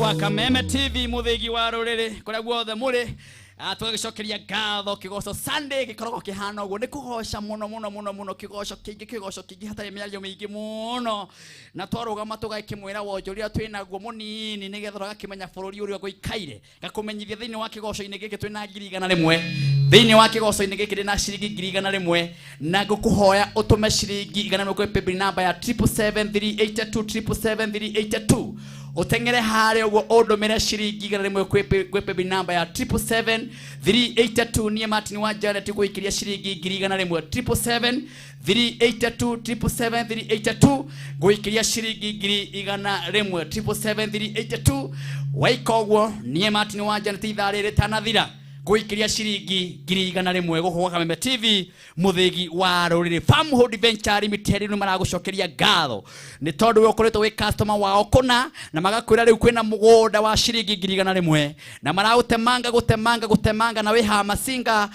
Gwa Kameme TV, muthigi wa ruriri kuria guothe muri. Tugagicokeria ngatho. Kigoco Sunday gikoragwo kihana uguo, ni kugoca muno muno muno muno, kigoco kingi, kigoco kingi, hatari miario mingi muno, na twarugama tugakimwira wonjoria twinaguo munini nigetha ugakimenya bururi uria guikaire. Ngakumenyithia thiini wa kigoco-inĩ gĩkĩ twĩna 100,000. Thĩinĩ wa kigoco-inĩ gĩkĩ ndĩna ciringi 100,000, na ngũkũhoya ũtũme ciringi 100 kwĩ paybill namba ya 777 382, 777 382. Ũteng'ere harĩa ũguo ũndũmĩre ciringi 100 kwĩ paybill namba ya 777 382. Niĩ Martin wa Janet gũikĩria ciringi 100,000, 777 382, 777 382, ngũikĩria ciringi 100,000, 777 382. Waika ũguo, niĩ Martin wa Janet, ithaa rĩrĩ rĩtanathira ngũikĩria ciringi 100,000 gũkũ gwa Kameme TV, muthigi wa rũrĩrĩ. Farmhold Venture Limited nĩ maragũcokeria ngatho nĩ tondũ we ũkoretwo wĩ customer wao kũna, na magakwĩra rĩu kwĩna mũgũnda wa ciringi 100,000, na maraũtemanga gũtemanga gũtemanga, na wĩ haha Masinga,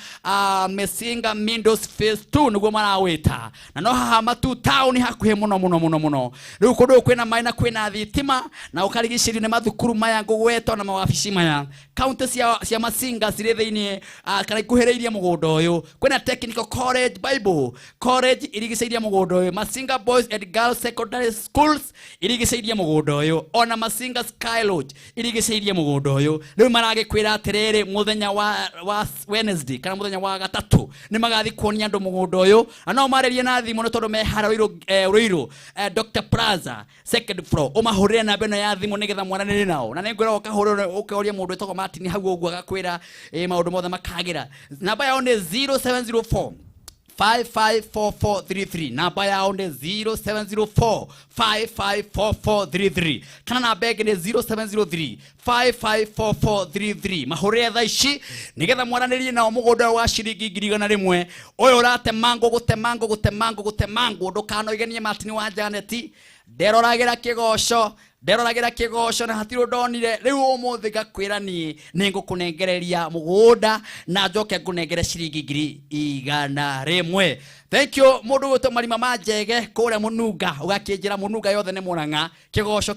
Masinga Mindos Phase 2 nĩguo marawĩta, na no haha Matu town hakuhĩ mũno mũno mũno mũno. Rĩu kũndũ gũkũ kwĩna maĩ na kwĩna thitima, na ũkarigicĩrio nĩ mathukuru maya ngũgwetwo na mawabici maya. Kaunti cia Masinga cirĩ thĩinĩ, kana ikuhĩrĩirie mũgũnda ũyũ. Kwĩna Technical College, Bible College irigicĩirie mũgũnda ũyũ, Masinga Boys and Girls Secondary Schools irigicĩirie mũgũnda ũyũ, ona Masinga Sky Lodge irigicĩirie mũgũnda ũyũ. Rĩu maragĩkwĩra atĩrĩrĩ, mũthenya wa Wednesday kana mũthenya wa gatatũ nĩ magathi kuonia andũ mũgũnda ũyũ, na no marĩrie na thimũ nĩ tondũ me harĩa Ruiru, Ruiru, Dr Plaza, second floor. Ũmahũrĩre namba ĩno ya thimũ nĩgetha mwaranĩrie nao, na nĩngwĩra ũkahũrĩra ũkoria mũndũ wĩtagwo Martin hau ũguo, agakwĩra maũndũ mothe makagĩra. Namba yao nĩ 0704 554433. Namba yao nĩ 0704 554433, kana namba ĩngĩ nĩ 0703 554433. Mahũrĩre thaa ici nĩgetha mwaranĩrie nao mũgũnda ũyũ wa ciringi 100,000 ũyũ ũratemangwo gũtemangwo gũtemangwo gũtemangwo. Ndũkanoiganie Martin wa Janet nderoragĩra kĩgoco, nderoragĩra kĩgoco na hatirĩ ndonire. Rĩu ũmũthĩ ngakwĩra niĩ nĩ ngũkũnengereria mũgũnda na njoke ngũnengere ciringi 100,000. Thank you. Mũndũ gwĩtwo Marima ma Njege kũrĩa Mũnunga, ũgakĩnjĩra Mũnunga yothe nĩ Mũrang'a, kĩgoco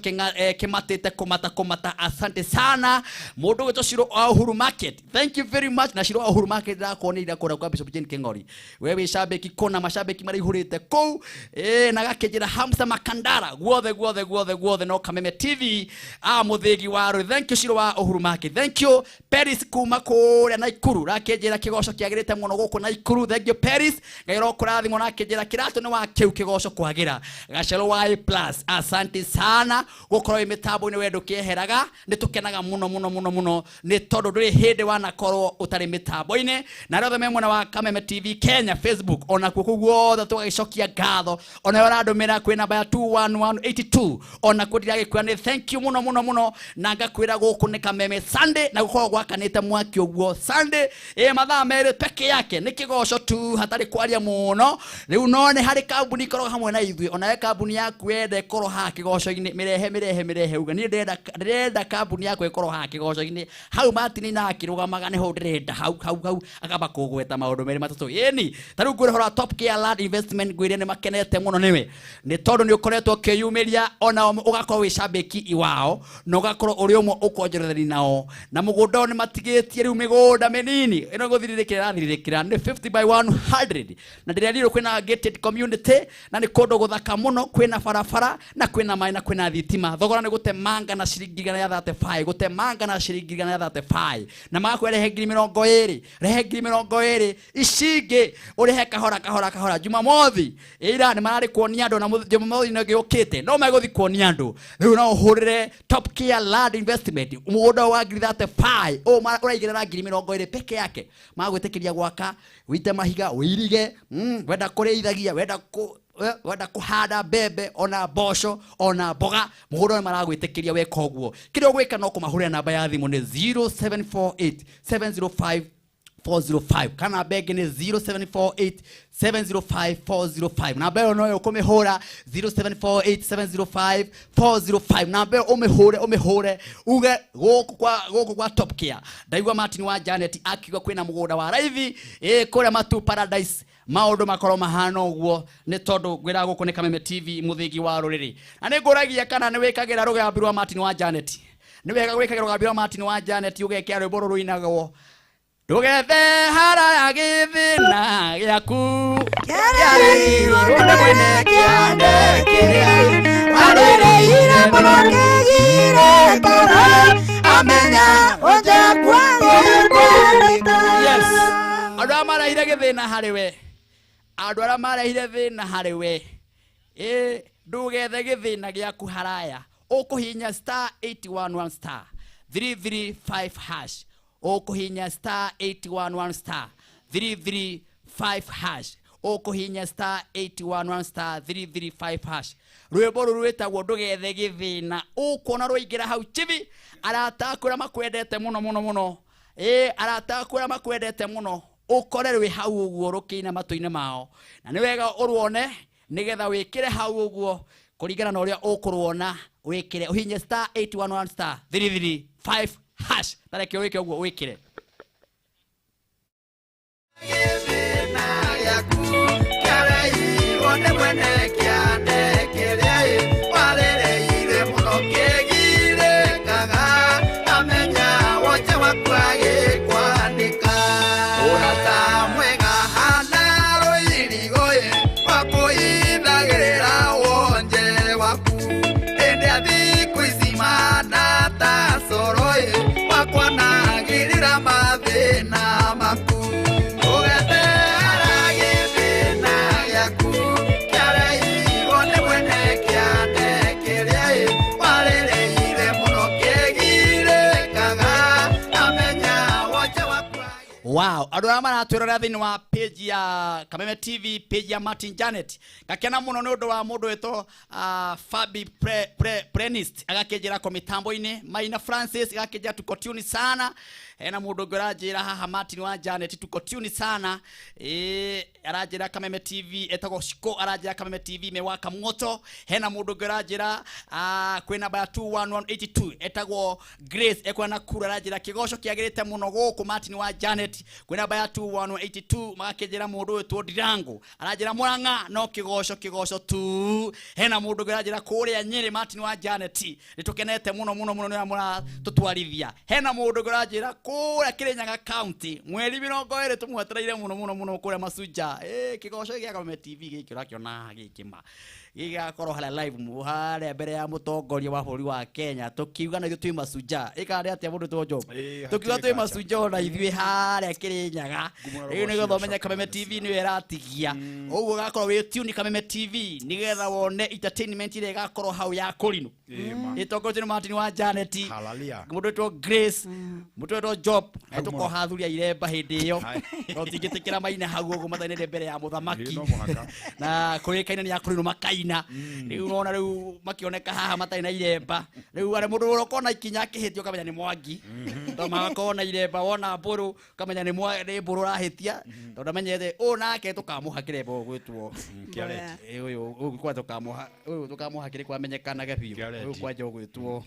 kĩmatĩte kũmata kũmata. Asante sana. Mũndũ gwĩtwo Ciro wa Uhuru Market, thank you very much. Na Ciro wa Uhuru Market ndĩrakuonire kũrĩa kwa Bishop Jane King'ori, we wĩ cambĩki kũna, macambĩki maraihũrĩte kũu. Na gakĩnjĩra Hamsa Makandara, guothe guothe guothe guothe no Kameme TV, a mũthĩgi wa rũĩ. Thank you, Ciro wa Uhuru Market. Thank you, Paris kuma kũrĩa Naikuru, rakĩnjĩra kĩgoco kĩagĩrĩte mũno gũkũ Naikuru. Thank you, Paris, Ngai ũrokũrathimwo. Na akĩnjĩra kĩratũ nĩ wa kĩu kĩgoco kwagĩra. Gacero wa A plus, asante sana gũkorwo wĩ mĩtambo-inĩ. We ndũkĩeheraga, nĩ tũkenaga mũno mũno mũno mũno nĩ tondũ ndũrĩ hĩndĩ wanakorwo ũtarĩ mĩtambo-inĩ. Na arĩa othe me mwena wa Kameme TV Kenya Facebook, ona kuo kũu guothe tũgagĩcokia ngatho. Ona we ũrandũmĩra kwĩ namba ya 21182, ona kuo ndiragĩkwĩra nĩ thank you mũno mũno mũno, na ngakwĩra gũkũ nĩ Kameme Sunday, na gũkorwo gwakanĩte mwaki ũguo Sunday ĩ mathaa 2 peke yake nĩ kĩgoco tu, hatarĩ kwaria mũno. Rĩu no nĩ harĩ kambuni ikoragwo hamwe na ithuĩ. Onawe kambuni yaku wenda ĩkorwo haha kĩgoco-inĩ, mĩrehe mĩrehe mĩrehe, uga niĩ ndĩrenda kambuni yakwa ĩkorwo haha kĩgoco-inĩ hau Martin na akĩrũgamaga, nĩho ndĩrenda hau hau hau, akamba kũgweta maũndũ merĩ matatũ. Ĩni ta rĩu ngwĩra ũhoro wa Top Care Land Investment, ngwĩre nĩ makenete mũno nĩwe nĩ tondũ nĩ ũkoretwo ũkĩyumĩria, ona ũgakorwo wĩ cambĩki wao na ũgakorwo ũrĩ ũmwe ũkonjorethani nao. Na mũgũnda ũyũ nĩ matigĩtie rĩu mĩgũnda mĩnini ĩno gũthirĩrĩkĩra ĩrathirĩrĩkĩra, nĩ 50 by 100, na ndĩrerirwo kwĩna gated community, na nĩ kũndũ gũthaka mũno, kwĩna barabara na kwĩna maĩ na kwĩna thitima. Thogora nĩ gũtemanga na ciringi 135, gũtemanga na ciringi 135, na magakwĩra rehe 20,000, rehe 20,000, ici ingĩ ũrĩhe kahora kahora kahora. Jumamothi ira nĩ mararĩ kuonia andũ, na Jumamothi nĩ gĩũkĩte no megũthi kuonia andũ. Rĩu no ũhũrĩre Top Care Land Investment mũgũnda wa 35,000 ũũ ũraigĩrĩra 20,000 peke yake, magwĩtĩkĩria gwaka, wĩite mahiga, ũirige, wenda kũrĩithagia, wenda kũ wenda kũhanda mbembe, ona mboco, ona mboga, mũgũnda ũyũ maragwĩtĩkĩria weka ũguo. Kĩrĩa ũgwĩka no kũmahũrĩra, namba ya thimũ nĩ 0748 705 405, kana namba ĩngĩ nĩ 0748 705 405. Namba ĩyo noyo ũkũmĩhũra, 0748 705 405. Namba ĩyo ũmĩhũre, ũmĩhũre uge gũkũ kwa Top Care ndaigua Martin wa Janet akiuga kwĩna mũgũnda wa raithi ĩ kũrĩa Matu Paradise. Maũndũ makorwo mahana ũguo nĩ tondũ ngwĩra gũkũ nĩ Kameme TV, mũthĩgi wa rũrĩrĩ, na nĩ ngũragia kana nĩ wĩkagĩra rũgambi rwa Martin wa Janet. Nĩ wega gwĩkagĩra rũgambi rwa Martin wa Janet ũgekĩra rwĩmbo rũrũ rũinagwo ndũgethe haraya gĩthĩna gĩaku Kĩarĩirwo nĩ mwene kĩande kĩrĩa warĩrĩire mũno kĩgirĩkaga amenya ũnja kwagĩkwanĩka. Yes. Andũ arĩa marehire gĩthĩna harĩ we, andũ arĩa marehire thĩna harĩ we, ĩ ndũgethe gĩthĩna gĩaku haraya. Ũkũhihinya star 811 star 335 hash. Ũkũhihinya star 811 star 335 hash. Ũkũhihinya star 811 star 335 hash. Rwĩmbo rũrũ rwĩtagwo ndũgethe gĩthĩna. Ũkuona rwaingĩra hau chibi, arata aku arĩa makwendete mũno mũno mũno, ĩ arata aku arĩa makwendete mũno, ũkore rwĩ hau ũguo rũkĩina matũ-inĩ mao. Na nĩ wega ũruone nĩgetha wĩkĩre hau ũguo kũringana na ũrĩa ũkũruona, wĩkĩre ũhihinye star 811 star 335 hash. Tareke wĩke ũguo wĩkĩre. Gĩthĩna gĩaku kĩarehirwo nĩ mwene kĩande kĩrĩa warĩrĩire mũno kĩgirĩkaga amenya wonje waku agĩkwanĩka. Ũrata mwega hana rũirigo wakũhithagĩrĩra wonje waku hĩndĩ ya thikũ ici mana ta coro wakwanagĩrĩra mathĩna maku. Ndũgethe haraya gĩthĩna gĩaku kĩarehirwo nĩ mwene kĩande kĩrĩa warĩrĩire mũno kĩgirĩkaga amenya wonje waku. Wow, andũ arĩa maratwĩrorera thĩinĩ wa page ya Kameme TV, page ya Martin Janet, ngakena mũno nĩ ũndũ wa mũndũ wĩtwo Fabi Prenist agakĩnjĩra ko mĩtambo-inĩ, Maina Francis agakĩnjĩra tuko tune sana. Hena mũndũ ũngĩ ũranjĩra haha Martin wa Janet tuko tune sana. Aranjĩra Kameme TV etagwo Shiko, aranjĩra Kameme TV imewaka moto. Hena mũndũ ũngĩ ũranjĩra kwĩ namba ya 21182 etagwo Grace ekwa na kura, aranjĩra kĩgoco kĩagĩrĩte mũno gũkũ Martin wa Janet. Kwĩ namba ya 21182 magakĩnjĩra mũndũ wĩtwo Ndirango aranjĩra Murang'a no kĩgoco kĩgoco tu. Hena mũndũ ũngĩ ũranjĩra kũrĩa Nyĩrĩ Martin wa Janet nĩtũkenete mũno mũno mũno nĩ ũrĩa mũratũtwarithia. Hena mũndũ ũngĩ ũranjĩra kũrĩa Kirinyaga County mweri 20 tũmwetereire mũno mũno mũno kũrĩa Masuja. Kĩgoco gĩa Kameme TV gĩkĩ ũrakĩona gĩkĩ ma gĩgakorwo harĩa live harĩa mbere ya mũtongoria wa bũrũri wa Kenya tũkiuga na ithuĩ twĩ Masuja. Ĩkarĩ atĩa mũndũ wĩtwo Job? Tũkiuga twĩ Masuja ona ithuĩ harĩa Kirinyaga. Rĩu nĩgetha ũmenye Kameme TV nĩyo ĩratigia. Ũguo ũgakorwo wĩ tune Kameme TV nĩgetha wone entertainment ĩrĩa ĩgakorwo hau ya kũrinũ. Ĩtongoretio nĩ Martin wa Janet, Hallelujah. mũndũ wĩtwo Grace, mũndũ wĩtwo Job, na tũkoha athuri a iremba hĩndĩ ĩyo. No tingĩtĩkĩra maine hau ũguo matainĩte mbere ya mũthamaki. No mũhaka. Na kũrĩkaine nĩ akũrinũ makaina. Rĩu ũrona rĩu makĩoneka haha matarĩ na iremba. Rĩu arĩa mũndũ ũrokona ikinya akĩhĩtia ũkamenya nĩ Mwangi. Tondũ magakorwo na iremba, wona mbũrũ ũkamenya nĩ mbũrũ ũrahĩtia. Tondũ amenyete ũyũ nake tũkamũha kĩremba ũgwĩtwo. Kĩareti. Ũyũ ũyũ kwa tũkamũha, ũyũ tũkamũha kĩrĩ kwamenyekanage biũ. Kĩareti. Ũyũ kwanja ũgwĩtwo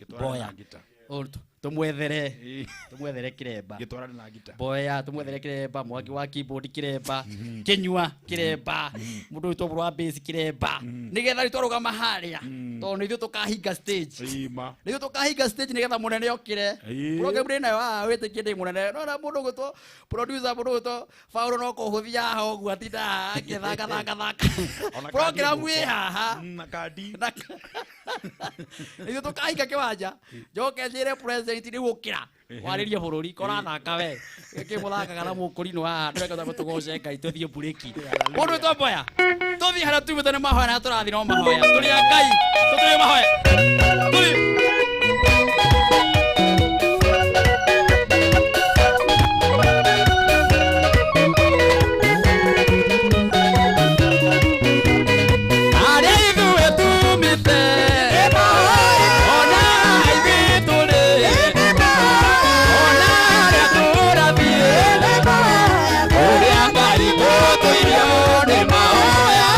Gĩtwarane Mboya. na ngita. Ũyũ tũmwethere kĩremba. Gĩtwarane na ngita. Mboya tũmwethere kĩremba, Mwangi wa keyboard kĩremba, Kĩnyua kĩremba, mũndũ wĩtwo Mbũrũ wa bass kĩremba. Nĩgetha rĩu twarũgama harĩa, tondũ nĩ ithuĩ tũkahinga stage. Ima. Nĩ ithuĩ tũkahinga stage nĩgetha mũnene okĩre. Program ndĩ nayo haha wĩtĩkie ndĩ mũnene. No na mũndũ ũgwĩtwo producer, mũndũ ũgwĩtwo Paulo no kũhũthia haha ũguo atinda haha agĩthaka thaka thaka. Ona kandi Program ĩ mũhuko. haha. Na kandi. Na ithuĩ tũkahinga kĩwanja. Njoke njĩre president rĩu ũkĩra warĩrie bũrũri korathaka we gĩkĩ mũthakaga na mũkũrinũ haha ndĩreka ta tũgoce Ngai tũthiĩ mburĩki. Mũndũ wĩtwo Mboya tũthiĩ harĩa tumĩte nĩ mahoya na tũrathiĩ no mahoya tũrĩ a Ngai tũtũrĩ mahoya tũthiĩ. Harĩa ithuĩ tumĩte ona ithuĩ tũrĩ ona harĩa tũrathiĩ ũrĩa Ngai tũtũirio nĩ mahoya.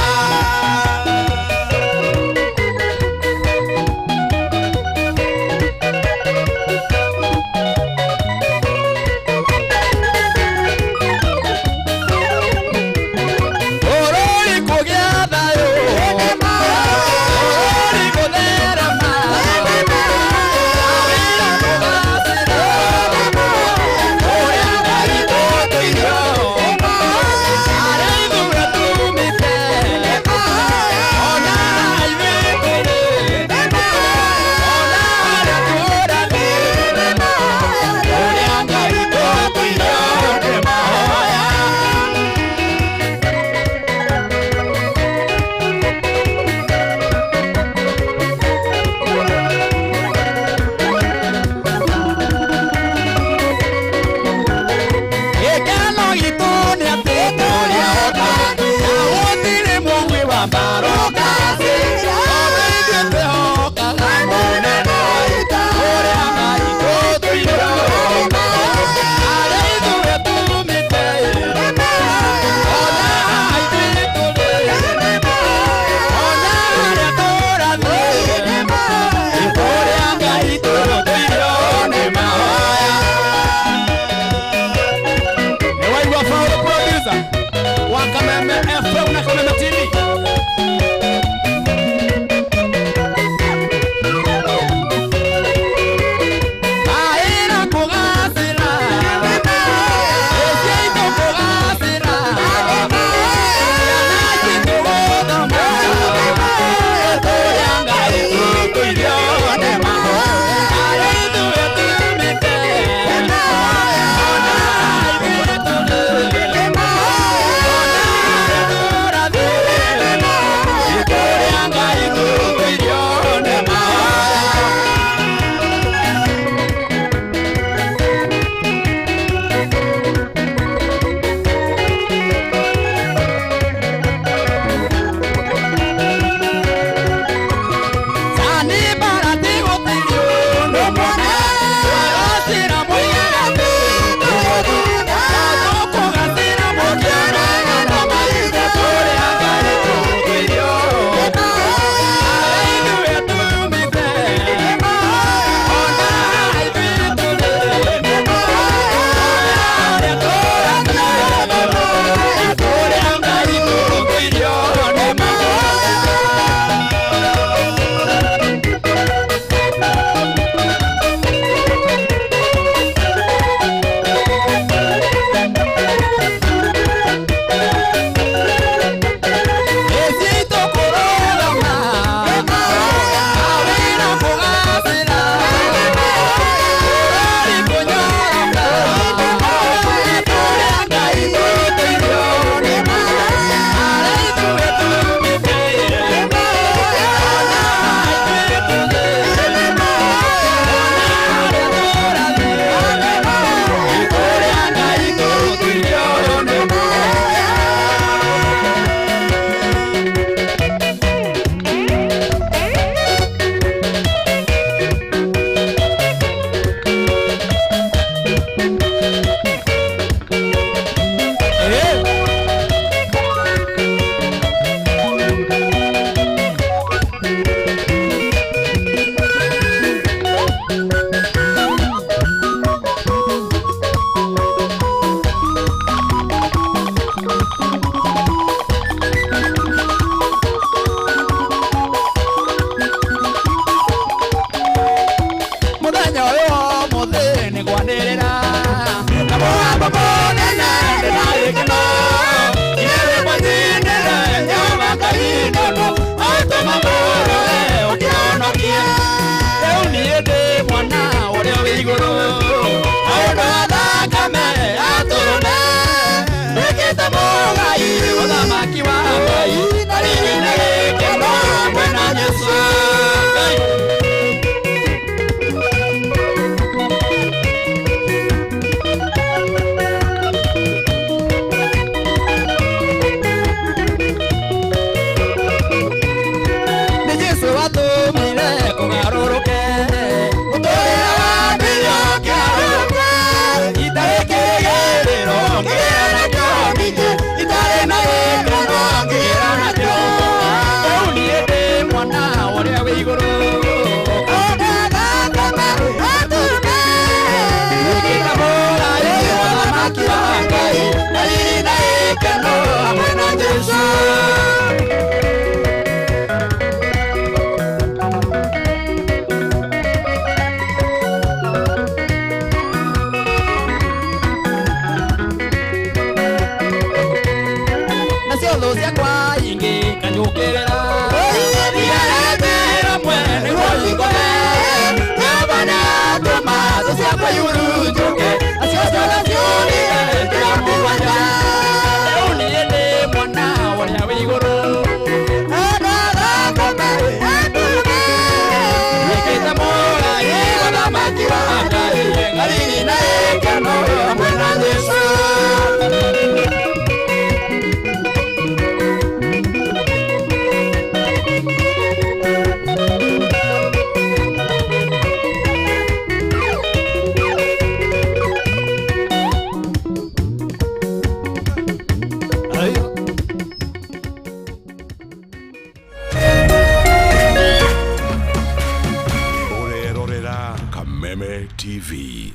TV.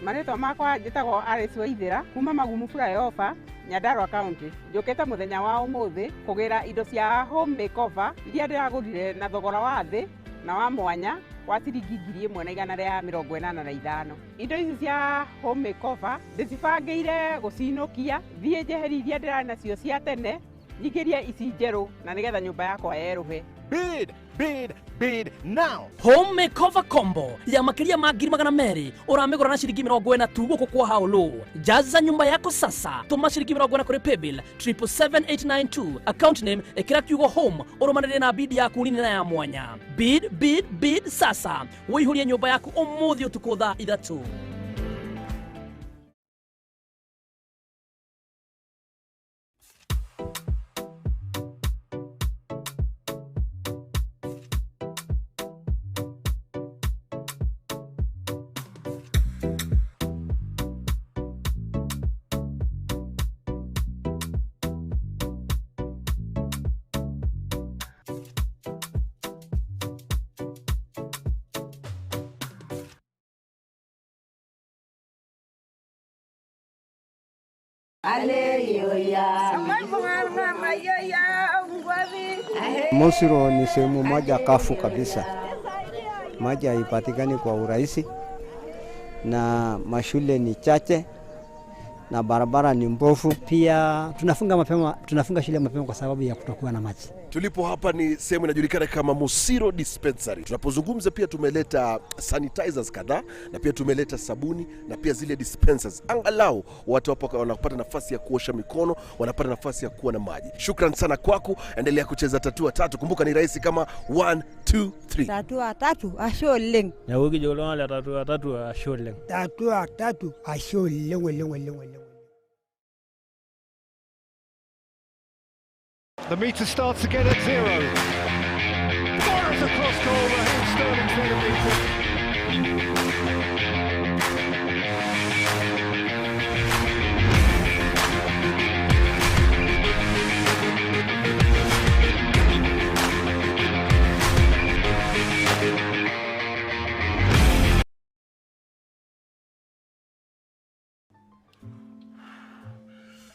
Marĩtwa makwa njĩtagwo Alice Waithĩra kuma Magumu Flyover, Nyandarua County. Njũkĩte mũthenya wa ũmũthĩ kũgĩra indo cia home makeover iria ndĩragũrire na thogora wa thĩ na wa mwanya wa ciringi 1,185. Indo ici cia home makeover ndĩcibangĩire gũcinũkia, thiĩ njeherie iria ndĩrarĩ nacio cia tene, nyingĩrie ici njerũ na nĩgetha nyũmba yakwa yerũhe. Bid, bid, bid now. Home makeover combo ya makiria ma 200,000 uramigura na ciringi 40 tu guku kwa Haulu. Jaza nyumba yako sasa, tuma ciringi 40 kuri paybill 777892, account name ikira kiugo home, urumanire na bid yaku nini na ya mwanya. Bid, bid, bid sasa, wihurie nyumba yaku umuthi utuku thaa 3. Mosiro ni sehemu moja kafu kabisa, maji haipatikani kwa urahisi na mashule ni chache na barabara ni mbovu. Pia tunafunga shule mapema kwa sababu ya kutokuwa na maji. Tulipo hapa ni sehemu inajulikana kama Mosiro Dispensary. Tunapozungumza pia tumeleta sanitizers kadhaa na pia tumeleta sabuni na pia zile dispensers. Angalau watu hapo wanapata nafasi ya kuosha mikono, wanapata nafasi ya kuwa na maji. Shukran sana kwako, endelea kucheza tatua tatu. Kumbuka ni rahisi kama 1 2 3. Tatua tatu ashe oleng. Na wogi jolona la tatua tatu ashe oleng. Tatua tatu ashe oleng oleng oleng oleng. The meter starts again at 0. Fires across goal, Raheem Sterling's going to beat it.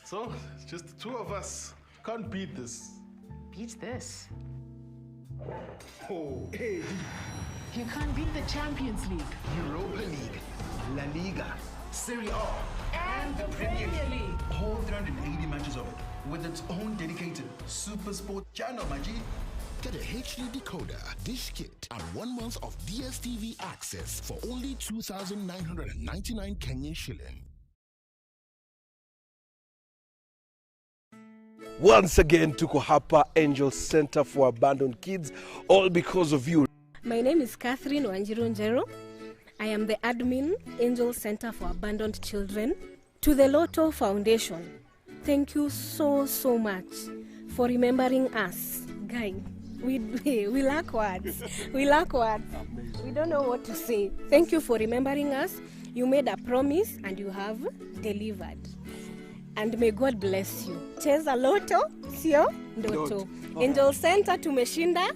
So, it's just the two of us. Can't beat this. Beat this. Oh, hey. You can't beat the Champions League, Europa League, La Liga, Serie A, and the Premier League. All 380 matches of it, with its own dedicated Super Sport channel, my G. Get a HD decoder, dish kit, and 1 month of DSTV access for only 2,999 Kenyan shilling. Once again, tuko hapa Angel Center for Abandoned Kids, all because of you. My name is Catherine Wanjiru Njero. I am the admin, Angel Center for Abandoned Children, to the Lotto Foundation. Thank you so, so much for remembering us. Guy, we lack words. We lack words. We don't know what to say. Thank you for remembering us. You made a promise and you have delivered. And may God bless you. Cheza Lotto, sio ndoto. Angel Center tumeshinda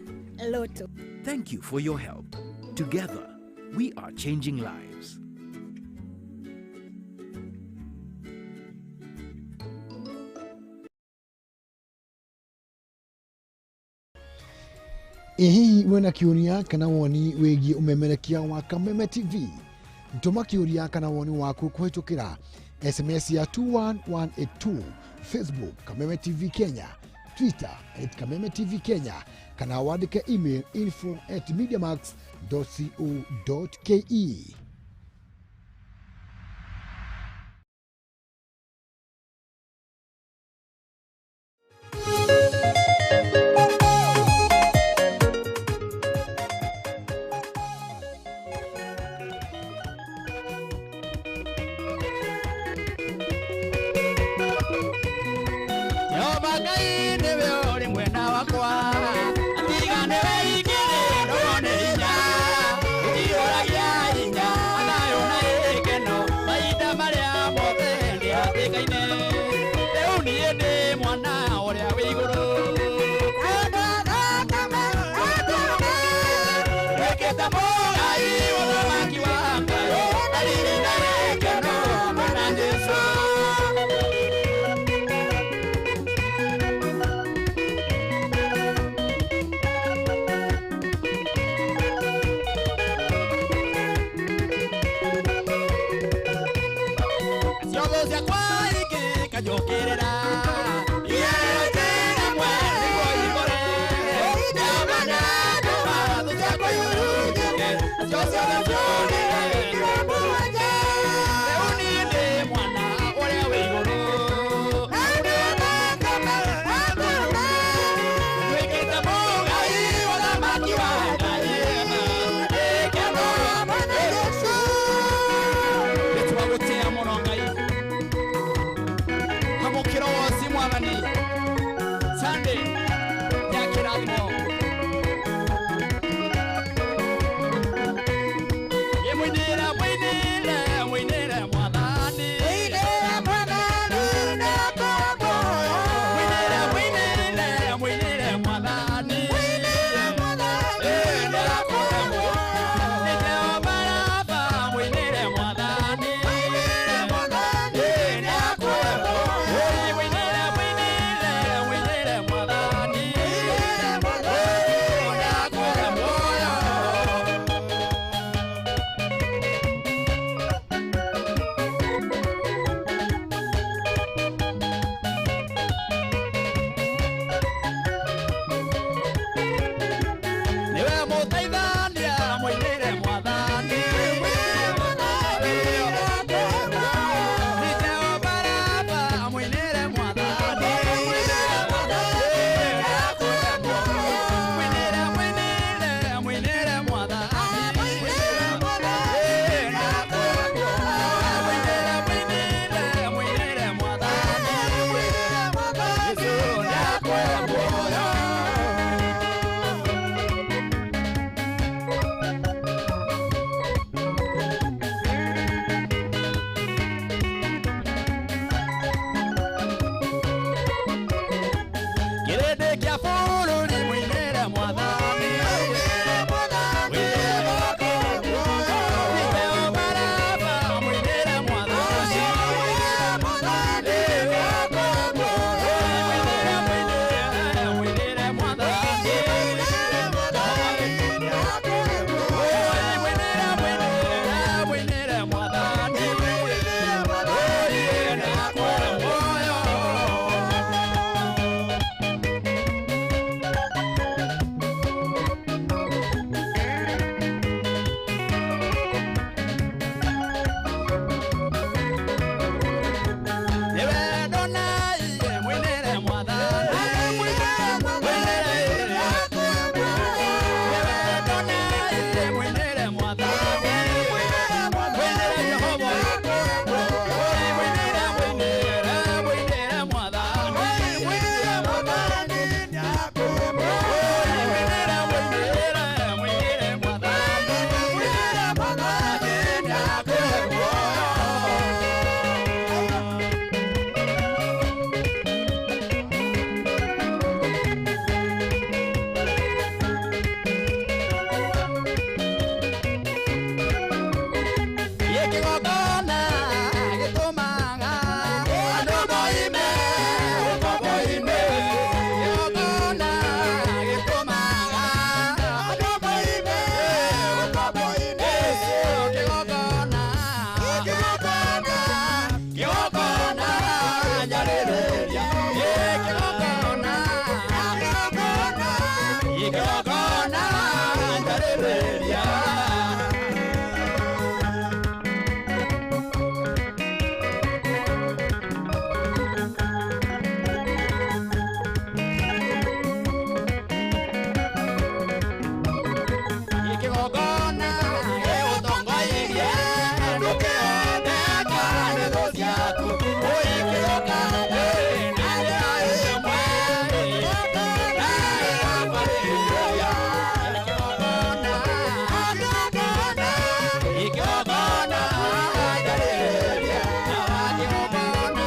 Lotto. Thank you for your help. Together, we are changing lives. Ĩ hihi wĩna kĩũria kana woni wĩgiĩ ũmemerekia wa Kameme TV? Tũma kĩũria kana woni waku kũhĩtũkĩra SMS ya 21182, Facebook Kameme TV Kenya, Twitter @Kameme TV Kenya, kana wandĩke email info@mediamax.co.ke. Weketa mo ai Sunday ya kĩrathimo. Ye mũinĩre, mũinĩre, mũinĩre Mwathani. Mũinĩre Mwathani na kũgoya. Mũinĩre, mũinĩre, mũinĩre Mwathani. Mũinĩre Mwathani na kũgoya. Nĩ Jehova Rafa, mũinĩre Mwathani. Mũinĩre Mwathani na kũgoya. Mũinĩre, mũinĩre, mũinĩre Mwathani. Mũinĩre Mwathani na kũgoya. Niwe mũteithania, mũinĩre Mwathani. Nĩ Jehova Rafa, mũinĩre Mwathani. Mũinĩre, mũinĩre, mũinĩre Mwathani. Mũinĩre, mũinĩre, mũinĩre Mwathani. Yesu nĩakũhe muoyo. Kĩrĩndĩ kĩa bũrũri mũinĩre Mwathani. Nĩ Jehova Rafa, mũinĩre Mwathani. Mũinĩre, mũinĩre, mũinĩre Mwathani. Mũinĩre, mũinĩre, mũinĩre Mwathani. Nĩakũhe muoyo. Niwe Adonai, mũinĩre Mwathani. Mũinĩre, niwe Adonai, mũinĩre Mwathani. Mũinĩre Jehova. Mũinĩre, mũinĩre, mũinĩre Mwathani. Mũinĩre, mũinĩre, mũinĩre Mwathani. Nĩakũhe muoyo. Gĩkĩgongona gĩtũmaga andũ moime ũkombo-inĩ. Kĩgongona gĩtũmaga andũ moime ũkombo-inĩ. Kĩgongona, kĩgongona, kĩgongona njarĩrĩria. Kĩgongona, kĩgongona, kĩgongona njarĩrĩria. Kĩgongona gĩgũtongoirie ndũkĩhoteka nĩ thũ ciaku. Ũi kĩgongona na njĩra ĩmwe na ĩgakwarĩria. Kĩgongona, kĩgongona njarĩrĩria. Kĩgongona,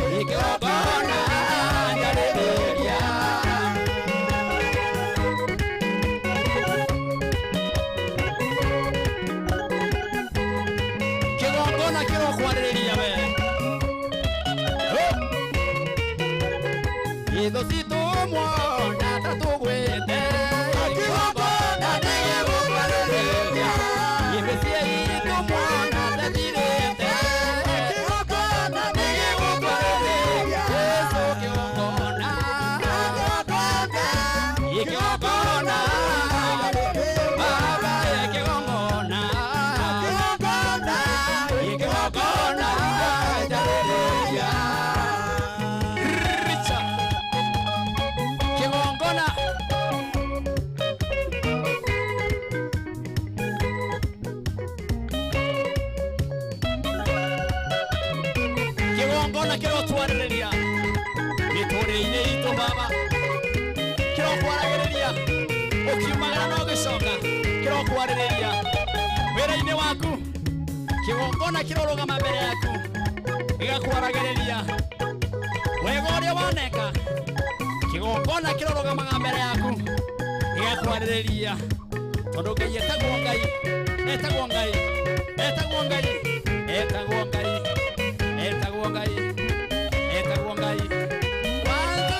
kĩgongona njarĩrĩria. Kĩgongona kĩrokwarĩrĩria we. Itho citũ mwona ta tũgwĩte. Kĩgongona nĩgĩgũkwarĩrĩria. Ibecia itũ mwona ta thirĩte. Kĩgongona nĩgĩgũkwarĩrĩria. Jesũ kĩgongona. Kĩgongona. Baba kĩgongona. Kĩgongona njarĩrĩria. Richa. Baba kĩrokwaragĩrĩria ũkiumagara na ũgĩcoka kĩrokwarĩrĩria wĩra-inĩ waku kĩgongona kĩrorũgama mbere yaku gĩgakwaragĩrĩria wega ũrĩa waneka kĩgongona kĩrorũgamaga mbere yaku gĩgakwarĩrĩria tondũ Ngai etagwo Ngai etagwo Ngai etagwo Ngai etagwo Ngai etagwo Ngai etagwo Ngai. 1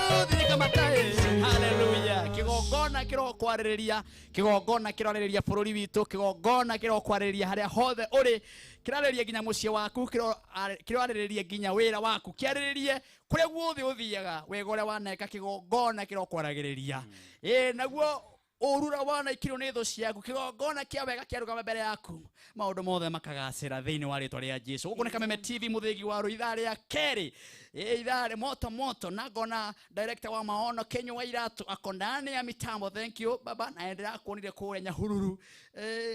2 3 kamatae. Hallelujah. Kĩgongona kĩrokwarĩrĩria kĩgongona kĩrarĩrĩria bũrũri witũ kĩgongona kĩrokwarĩrĩria harĩa hothe ũrĩ kĩrarĩrĩria nginya mũciĩ waku kĩrarĩrĩria nginya wĩra waku kĩarĩrĩrie kũrĩa guothe ũthiaga wega ũrĩa waneka kĩgongona kĩrokwaragĩrĩria ĩ naguo ũru ũrĩa wanaikirwo nĩ thũ ciaku kĩgongona kĩa wega kĩarũgama mbere yaku maũndũ mothe makagacĩra thĩinĩ wa rĩtwa rĩa Jesu. Gũkũ nĩ Kameme TV mũthĩgi wa rũ ithaa rĩa kerĩ ithaa rĩa moto moto na ngona director wa maono Kenyo wa Iratu ako ndani ya mitambo. Thank you baba na ndĩrakuonire kũrĩa Nyahururu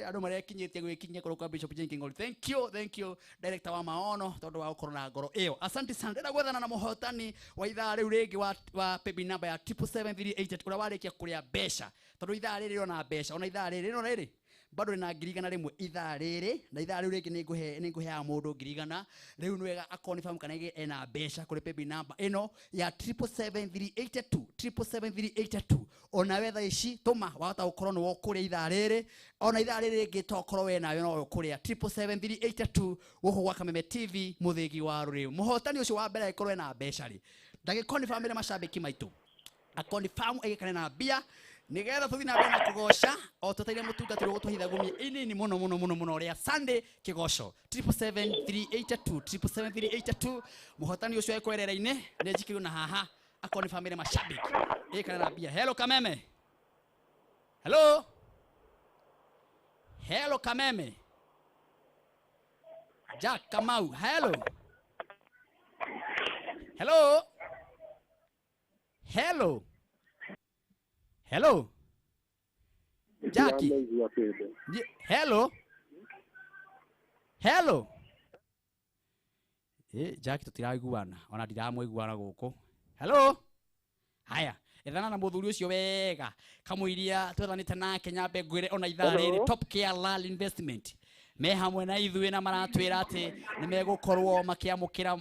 andũ marekinyĩtie gwĩkinyia kũrĩa kwa Bishop Jenkins Ngoli. Thank you director wa maono tondũ wa gũkorwo na ngoro ĩyo. Asante sana. Ndĩrenda gwethana na mũhotani wa ithaa rĩu rĩngĩ wa paybill number ya 77738 ũrĩa warĩkia kũrĩa mbeca tondũ ithaa rĩrĩ rĩona mbeca ona ithaa rĩrĩ rĩrona rĩrĩ bado rĩna 100,000 ithaa rĩrĩ na ithaa rĩu rĩngĩ nĩngũheaga mũndũ 100,000 rĩu nĩ wega akonfirm kana ena mbeca kũrĩ paybill number ĩno ya 777,382 777,382 ona we thaa ici tũma wahota gũkorwo nĩ wokũrĩa ithaa rĩrĩ ona ithaa rĩrĩ rĩngĩ tokorwo we nawe no ũkũrĩa 777,382 gũkũ gwa Kameme TV mũthĩgi wa rũrĩrĩ. Mũhotani ũcio wa mbere angĩkorwo ena mbeca rĩ ndagĩkonfirm ĩrĩ macambĩki maitũ akonfirm agĩkane na mbia nigetha tuthi na mbere na kugoca o tutaire mutungatiri gutwahitha gumia inini muno muno muno muno ria Sunday kigoco 777,382 777,382 muhotani ucio ekwerera-ini ni njikirwo na haha akoni family mashabiki ikana na mbia. Hello Kameme. Hello. Hello Kameme. Jack Kamau. Hello. Hello. Hello. Hello. Jackie. Hello. Hello. Jackie tutiraiguana ona ndiramuiguana guku. Hello. Haya, ethana na muthuri ucio wega kamũiria twethanĩte nake nyambe ngwĩre ona ithaa rĩrĩ Top Care Land Investment me hamwe na ithuĩ na maratwĩra atĩ nĩ megũkorwo makĩamũkĩra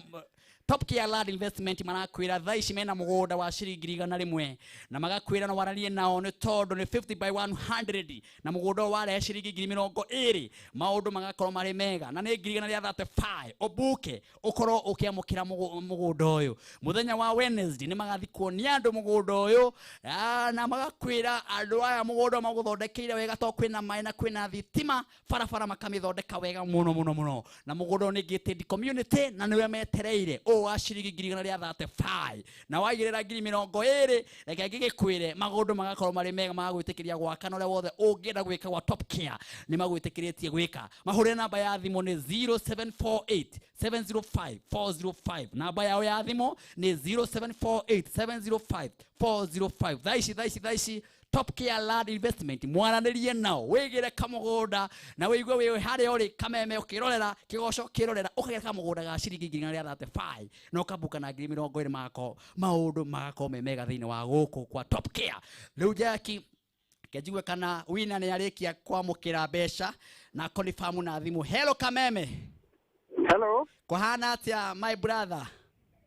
Top Care Land Investment marakwĩra thaa ici mena mũgũnda wa ciringi 100 na magakwĩra no waranie nao nĩ tondũ nĩ 50 by 100 na mũgũnda ũyũ warehe ciringi 20,000 maũndũ magakorwo marĩ mega na nĩ 135 ũbuke ũkorwo ũkĩamũkĩra mũgũnda ũyũ mũthenya wa Wednesday nĩ magathi kuonia andũ mũgũnda ũyũ na magakwĩra andũ aya mũgũnda magũthondekeire wega to kwĩna maĩ na kwĩna thitima barabara makamĩthondeka wega mũno mũno mũno na mũgũnda ũyũ nĩ gated community na nĩwe metereire wa ciringi 135 na waigĩrĩra 20,000 reke ngĩgĩkwĩre maũndũ magakorwo marĩ mega magagwĩtĩkĩria gwaka na ũrĩa wothe ũngĩenda gwĩka gwa Top Care nĩ magwĩtĩkĩrĩtie gwĩka. Mahũrĩre namba ya thimũ nĩ 0748 705 405 namba yao ya thimũ nĩ 0748 705 405 thaa ici Top Care Land Investment mwaranĩrie nao wĩgĩre kamũgũnda na wĩigue wĩ harĩa ũrĩ Kameme ũkĩrorera kĩgoco kĩrorera ũkagĩra kamũgũnda ga ciringi 135 na ũkambuka na 20,000 mako maũndũ magakorwo me mega thĩinĩ wa gũkũ kwa Top Care. Rĩu Jackie kenjigue kana wina nĩ arĩkia kwamũkĩra mbeca na confirm na thimũ. Hello Kameme. Hello. Kũhana atĩa my brother?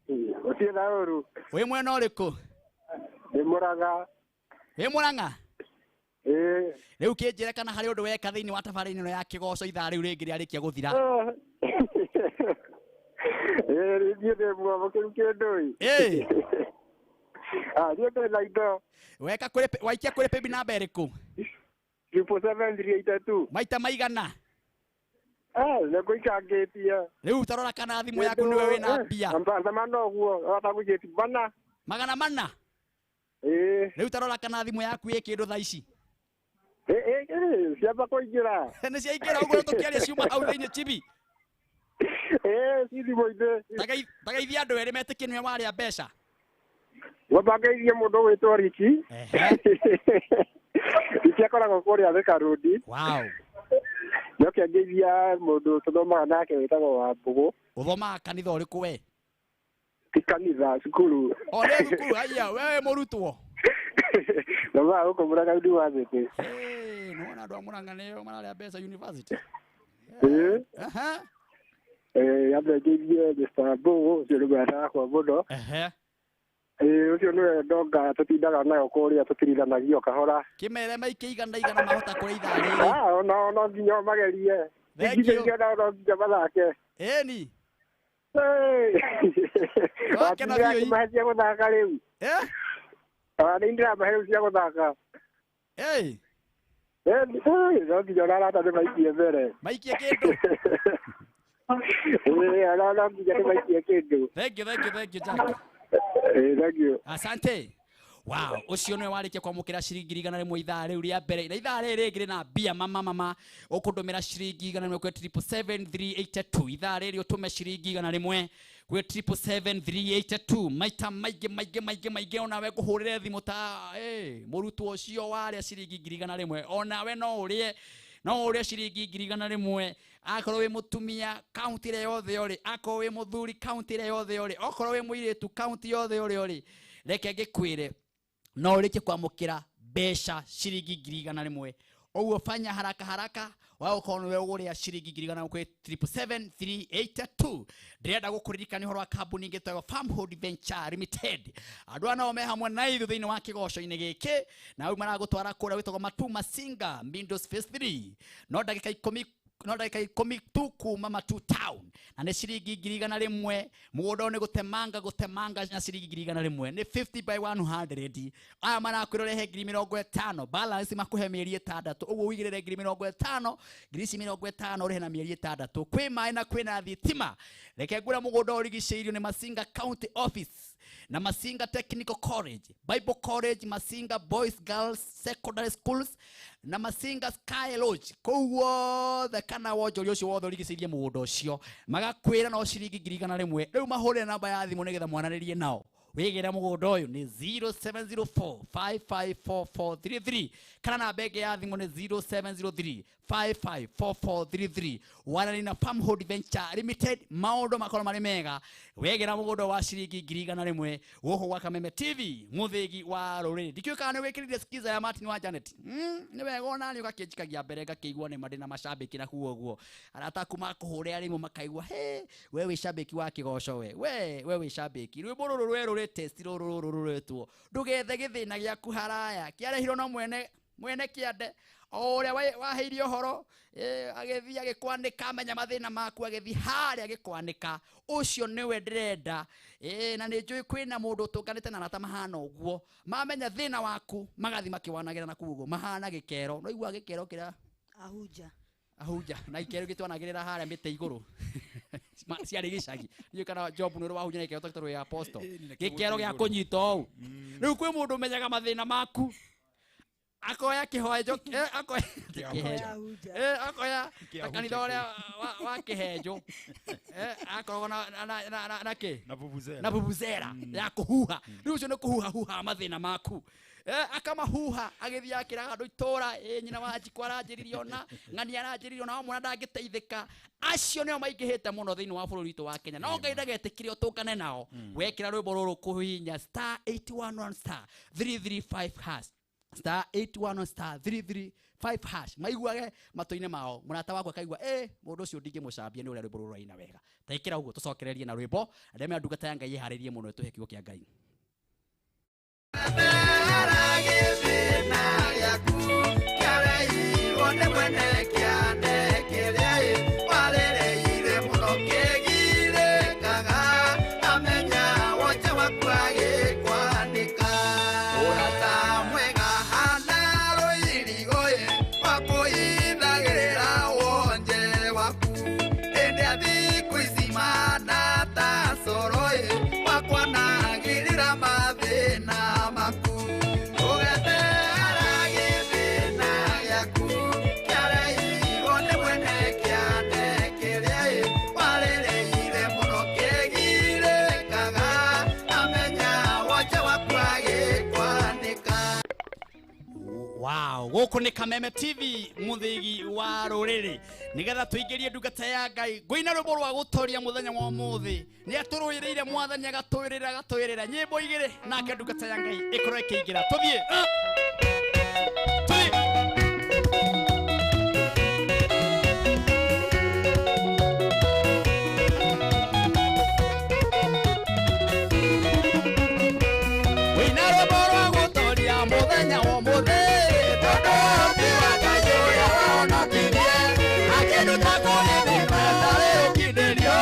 Gũtirĩ na ũru. Wĩ mwena ũrĩkũ? Ndĩ Mũrang'a. Wĩ Mũrang'a? Ĩĩ. Rĩu kĩnjĩre kana harĩ ũndũ weka thĩinĩ wa tabarĩra ĩno ya kĩgoco ithaa rĩu rĩngĩ rĩarĩkia gũthira. Ĩĩ niĩ ndĩ mwamũkĩru kĩndũ ĩ. Ĩĩ. Niĩ ndĩ na indo. Weka kũrĩ waikia kũrĩ paybill namba ĩrĩkũ? 777,382. Maita maigana? Nĩ ngũikangĩtie. Rĩu tarora kana thimũ yaku nĩwe wĩna mbia. Andamana ũguo watagũikĩtie mana. Magana mana? Ĩĩ. Rĩu tarora kana thimũ yaku ĩ kĩndũ thaa ici. Ĩĩ ciamba kũingĩra. Nĩ ciaingĩra ũguo tũkĩaria ciuma hau thĩinĩ chibi. Ĩĩ ci thimũ-inĩ. Tageithia andũ erĩ metĩkie nĩwe warĩa mbeca. Ngwamba ngeithie mũndũ ũgwĩtwo Riki. Riki akoragwo kũrĩa Thika Road. Wow. Njoke ngeithia mũndũ tũthomaga nake wĩtagwo Wambũgũ. Ũthomaga kanitha ũrĩkũ we? Ti kanitha cukuru. O nĩ thukuru haiya wewe mũrutwo. Thomaga gũkũ Murang'a University. Hey, nĩwona andũ a Murang'a nĩo mararĩa mbeca university. Ĩĩ. Aha. Nyambe ngeithie Mr. Mbũgũ ũcio nĩ mũrata wakwa mũno. Ehe. Ĩĩ ũcio nĩwe ndonga tũtindaga nayo kũrĩa tũtirithanagio kahora. Kĩmere maike igana igana mahota kũrĩa ithaa rĩrĩ. Ah, ona no nginya magerie. Thank you. Nginya no nginya mathake. Ĩni. Wakena biũ. Akĩmahe cia gũthaka rĩu. Eh? Ona nĩ ndĩramahe rĩu cia gũthaka. Ĩĩ. No nginya ona arata nĩ maikie mbere. Maikie kĩndũ. Ĩĩ ona no nginya nĩ maikie kĩndũ. Thank you, thank you, thank you, Jack. Thank you. Asante. Wow, ucio niwe warikia kwamukira ciringi 100 ithaa riu ria mbere na ithaa riri ringi rina mbia mama mama ukundumira ciringi 100 kwi 777,382 ithaa riri utume ciringi 100 kwi 777,382 maita maingi maingi maingi maingi onawe nguhurire thimu ta murutwo ucio waria ciringi 100 onawe no urie no urie ciringi 100 akorwo wi mutumia kaunti ria yothe uri akorwo wi muthuri kaunti ria yothe uri okorwo wi muiritu kaunti yothe uri uri reke ngikwire no urike kwamukira mbeca ciringi 100 uguo fanya haraka haraka wa ukorwo niwe uguria ciringi 100 kwi 777,382 ndirenda gukuririkania uhoro wa kambuni ingĩ Farmhold Venture Limited andu aya nao me hamwe na ithuĩ thĩinĩ wa kĩgoco-inĩ gĩkĩ na rĩu maragũtwara kũrĩa gwĩtagwo Matu Masinga Windows Phase 3 no ndagĩka 10 no ndagĩka 10 tu kuma Matu Town na nĩ ciringi 100 mũgũnda nĩ gũtemanga gũtemanga na ciringi 100 nĩ 50 by 100 aya marakwĩra ũrehe 50,000 balance makuhe mĩeri 6 ũguo ũigĩrĩre 50,000 ngiri ici 50 ũrĩhe na mĩeri 6 kwĩ maĩ na kwĩna thitima reke ngũre mũgũnda ũrigicĩirio nĩ Masinga County Office na Masinga Technical College, Bible College, Masinga Boys Girls Secondary Schools na Masinga Sky Lodge kũu wothe kana wonjoria ũcio wothe ũrigicĩirie mũgũnda ũcio magakwĩra no ciringi 100 rĩu mahũrĩre namba ya thimũ nĩgetha mwananĩrie nao wĩgĩre mũgũnda ũyũ nĩ 0704554433 kana namba ĩngĩ ya thimũ nĩ 0703554433 waranĩria na Farmhold Venture Limited maũndũ makorwo marĩ mega wegĩra mũgũnda wa ciringi 100 gũkũ gwa Kameme TV mũthĩgi wa rũrĩrĩ ndikĩũĩ kana nĩ wĩkĩrire skiza ya Martin wa Janet nĩ wega ona niĩ ũgakĩnjikagia mbere ngakĩigua nĩ ma ndĩ na macambĩki na kuo ũguo arata aku makũhũrĩra rĩmwe makaigua he we wĩ cambĩki wa kĩgoco we we wĩ cambĩki rwĩmbo rũrũ rwerũ rĩ test rũrũ rũrũ rwĩtwo ndũgethe gĩthĩna gĩaku haraya kĩarehirwo no mwene mwene kĩande o ũrĩa waheire ũhoro agĩthiĩ agĩkwanĩka amenya mathĩna maku agĩthiĩ harĩa agĩkwanĩka ũcio nĩwe ndĩrenda na nĩ njũĩ kwĩna mũndũ ũtũnganĩte na arata mahana ũguo mamenya thĩna waku magathiĩ makĩwanagĩra na kũu ũguo mahana gĩkero no igua gĩkero kĩrĩa ahunja ahunja na ikero gĩtwanagĩrĩra harĩa mĩtĩ igũrũ ciarĩ gĩcagi ndiũĩ kana Job nĩ ũrĩ wahunja na gĩkero ta gĩtarũ ya apostle gĩkero gĩa kũnyita ũũ rĩu kwĩ mũndũ ũmenyaga mathĩna maku akoya kĩhoenjo akoya akoya kanitha ũrĩa wa kĩhenjo akoragwo na kĩ na vuvuzela ya kũhuha rĩu ũcio nĩ kũhuha huha mathĩna maku akamahuha agĩthiĩ akĩraga andũ itũra nyina wa Njikũ aranjĩririe ona ng'ani aranjĩririe ona wamwona ndangĩteithĩka acio nĩo maingĩhĩte mũno thĩinĩ wa bũrũri witũ wa Kenya no Ngai ndagetĩkire ũtũngane nao wekĩra rwĩmbo rũrũ kũhihinya star 811 star 335 hash star 811 star 335 hash maiguage matũ-inĩ mao mũrata wakwa akaigua mũndũ ũcio ndingĩmũcambia nĩ ũrĩa rwĩmbo rũrũ rũraina wega ta ĩkĩra ũguo tũcokererie na rwĩmbo ndemera ndungata ya Ngai ĩharĩrie mũno ĩtũhe kiugo kĩa Ngai Amenya Wow, gũkũ nĩ Kameme TV mũthĩgi wa rũrĩrĩ nĩgetha tũingĩrie ndungata ya Ngai ngũina rwĩmbo rwa gũtoria mũthenya wa ũmũthĩ. Nĩ atũrũĩrĩire mwathani agatũĩrĩra agatũĩrĩra nyĩmbo igĩrĩ nake ndungata ya Ngai ĩkorwo ĩkĩingĩra. Tũthiĩ. Tũthiĩ. Wĩina rwĩmbo rwa gũtoria mũthenya wa ũmũthĩ tondũ ũhoti wa Ngai ũrĩa wahonokirie akĩnduta kũrĩ thĩna ĩtarĩ ũkindĩrio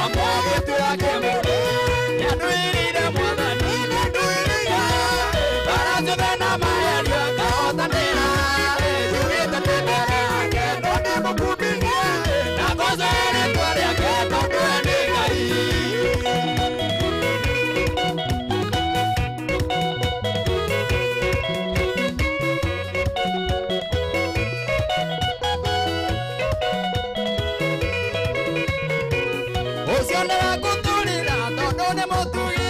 amũgĩtua kĩmũrĩ nĩanduĩrĩire mwathani nĩanduĩrĩire bara ciothe na magerio akahotanĩra njugĩte ndĩ mbere yake no ndĩmũkumithie na ngooce rĩĩtwa rĩake tondũ we nĩ Ngai. Ũcio nĩwakũtũrĩra tondũ nĩ mũtugi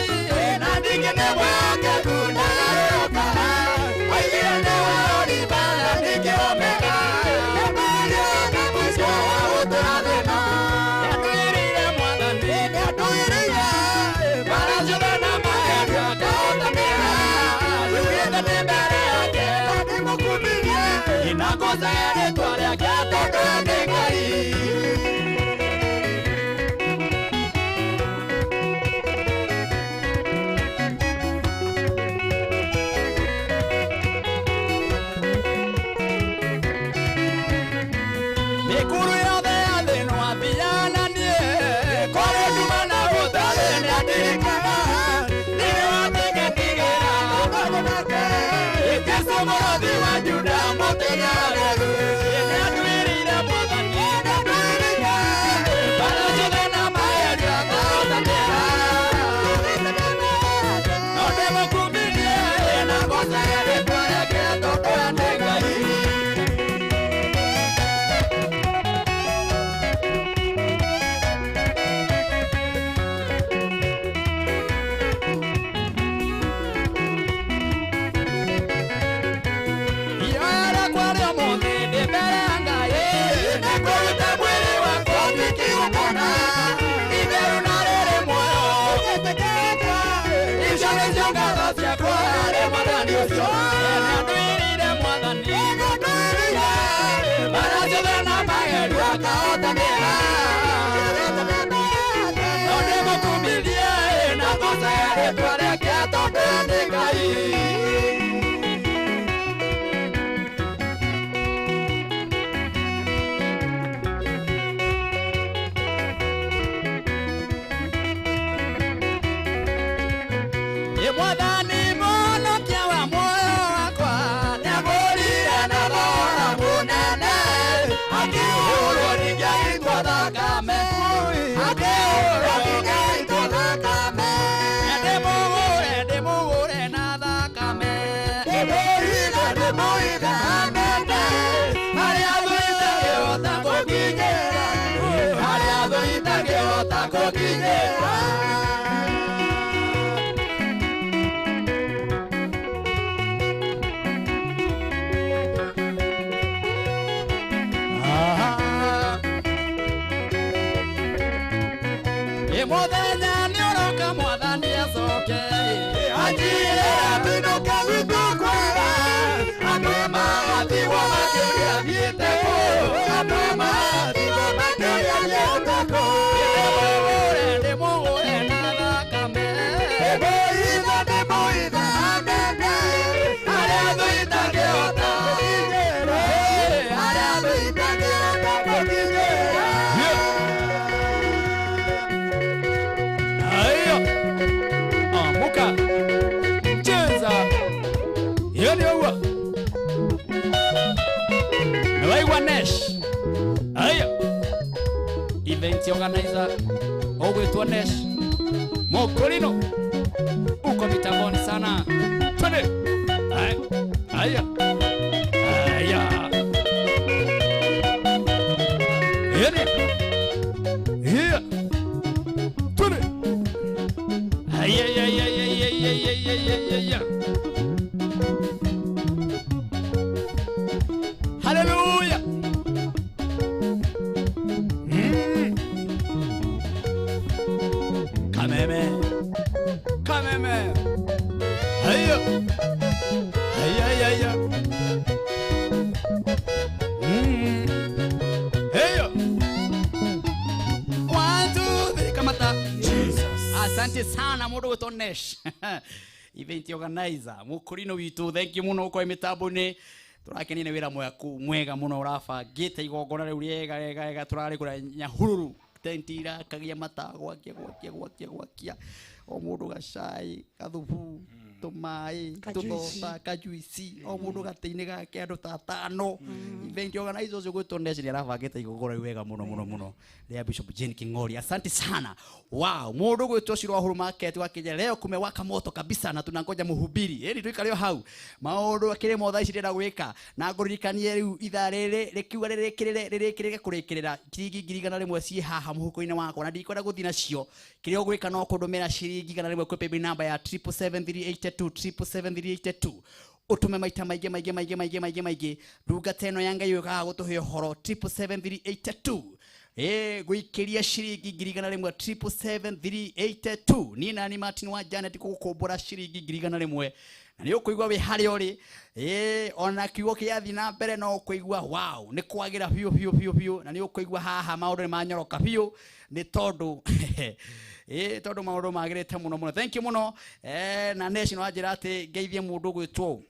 na ningĩ nĩ mwĩhokeku ndagarũrũkaga oigire nĩwe Oliva na ningĩ Omega kĩambĩrĩria na mũico wa gũtũra thĩna. Nĩanduĩrĩire mwathani nĩanduĩrĩire bara ciothe na magerio akahotanĩra njugĩte ndĩ mbere yake na ndĩmũkumithie na ngooce rĩĩtwa rĩake tondũ we nĩ Ngai. Mĩkuru yothe ya thĩ no athiaga niĩ kũrĩ nduma na gũtarĩ nĩandirikana nĩwe wamĩngenigĩra Jesũ mũrũthi wa Juda mũtinyareru nĩanduĩrĩire mwathani nĩanduĩrĩire bara ciothe na magerio akahotanĩra no ndĩmũkumithie na ngooce rĩĩtwa rĩake tondũ we nĩ Ngai. Ihoya rĩakwa rĩa ũmũthĩ ndĩ mbere ya Ngai nĩngũruta mwĩrĩ wakwa ũtuĩke igongona itheru na rĩrĩ muoyo icio nĩcio ngatho ciakwa harĩ mwathani ũcio nĩanduĩrĩire mwathani nĩanduĩrĩire bara ciothe na magerio akahotanĩra no ndĩmũkumithie na ngooce rĩĩtwa rĩake tondũ we nĩ Ngai. Ĩ mwathani mũhonokia wa muoyo wakwa nĩangũrire na thogora mũnene akĩhũrwo ningĩ agĩitwo thakame akĩhũrwo ningĩ agĩitwo thakame ndĩmũgũre ndĩmũgũre na thakame ndĩmũithe ndĩmũithe anene harĩa thũ itangĩhota gũkinyĩra harĩa thũ itangĩhota gũkinyĩra. Ĩ mũthenya nĩũroka mwathani acoke anjĩre tũinũke gwitũ kwega andũ magatigwo makĩũria thiĩte kũ andũ magatigwo makĩũria thiĩte kũ ndĩmũgũre ndĩmũgũre na thakame ndĩmũithe ndĩmũithe anene harĩa thũ itangĩhota gũkinyĩra harĩa thũ itangĩhota gũkinyĩra. Ayo. Amuka. Cheza. Hiyo ndio huo. Nawaigua Nesh. Ayo. Event organizer ogwitwo Nesh. Mokolino. Uko mitamboni sana. Twende. Ayo. Ayo. Ayo. Hiyo ndio. Hiyo. Twende. Ay, ay, ay, ay, ay, ay, ay, ay, ay, ay, ay. Kameme. Haya. Haya haya. Heyo. 1 2 3 kamata. Jesus. Asante sana mundu gwitwo Nesh. Event organizer mukurino witu, thank you muno kwa mitambo-inĩ. Tũrakenia nĩ wĩra mwaku mwega mũno ũrabangĩte igongona rĩu rĩega rĩega rĩega tũrarĩ kũrĩa Nyahururu tenti irakagia mata gwakia gwakia gwakia gwakia o mũndũ gacai gathubu tũmaĩ tũthonda kajuici o mũndũ gatĩ-inĩ gake andũ ta atano. Event organizer ũcio gwĩtwo Nesh nĩ arabangĩte igongona rĩu wega mũno mũno mũno rĩa Bishop Jane King'ori. Asante sana. Wow, mũndũ gwĩtwo Shiro wa Uhuru Market wakija leo kumewaka moto kabisa na tunangoja muhubiri. Ĩni tuikare o hau. Maũndũ akĩrĩ mothe ici ndĩrenda gwĩka na ngũririkanie rĩu ithaa rĩrĩ rĩkiuga rĩrĩkĩrĩre rĩrĩkĩrĩre kũrĩkĩrĩra ciringi 100,000 ciĩ haha mũhuko-inĩ wakwa na ndikwenda gũthiĩ nacio. Kĩrĩa ũgwĩka no kũndũmĩra ciringi 100 kwĩ paybill number ya 777 777 utume maita maingĩ maingĩ maingĩ maingĩ maingĩ maingĩ. Ndungata ĩno ya Ngai yũkaga gũtũhe ũhoro 777 382 gwĩkĩria ciringi 100,000 777 382. Niĩ nani Martin wa Janet gũgũkũmbũra ciringi 100,000 na nĩ ũkũigua wĩ harĩa ũrĩ. Ona kiugo kĩrathiĩ na mbere no ũkũigua wow, nĩ kwagĩra biũ biũ biũ biũ, na nĩ ũkũigua haha maũndũ nĩ manyoroka biũ nĩ tondũ tondũ maũndũ magĩrĩte mũno mũno. Thank you mũno. Na Nesh no anjĩra atĩ ngeithie mũndũ ũgwĩtwo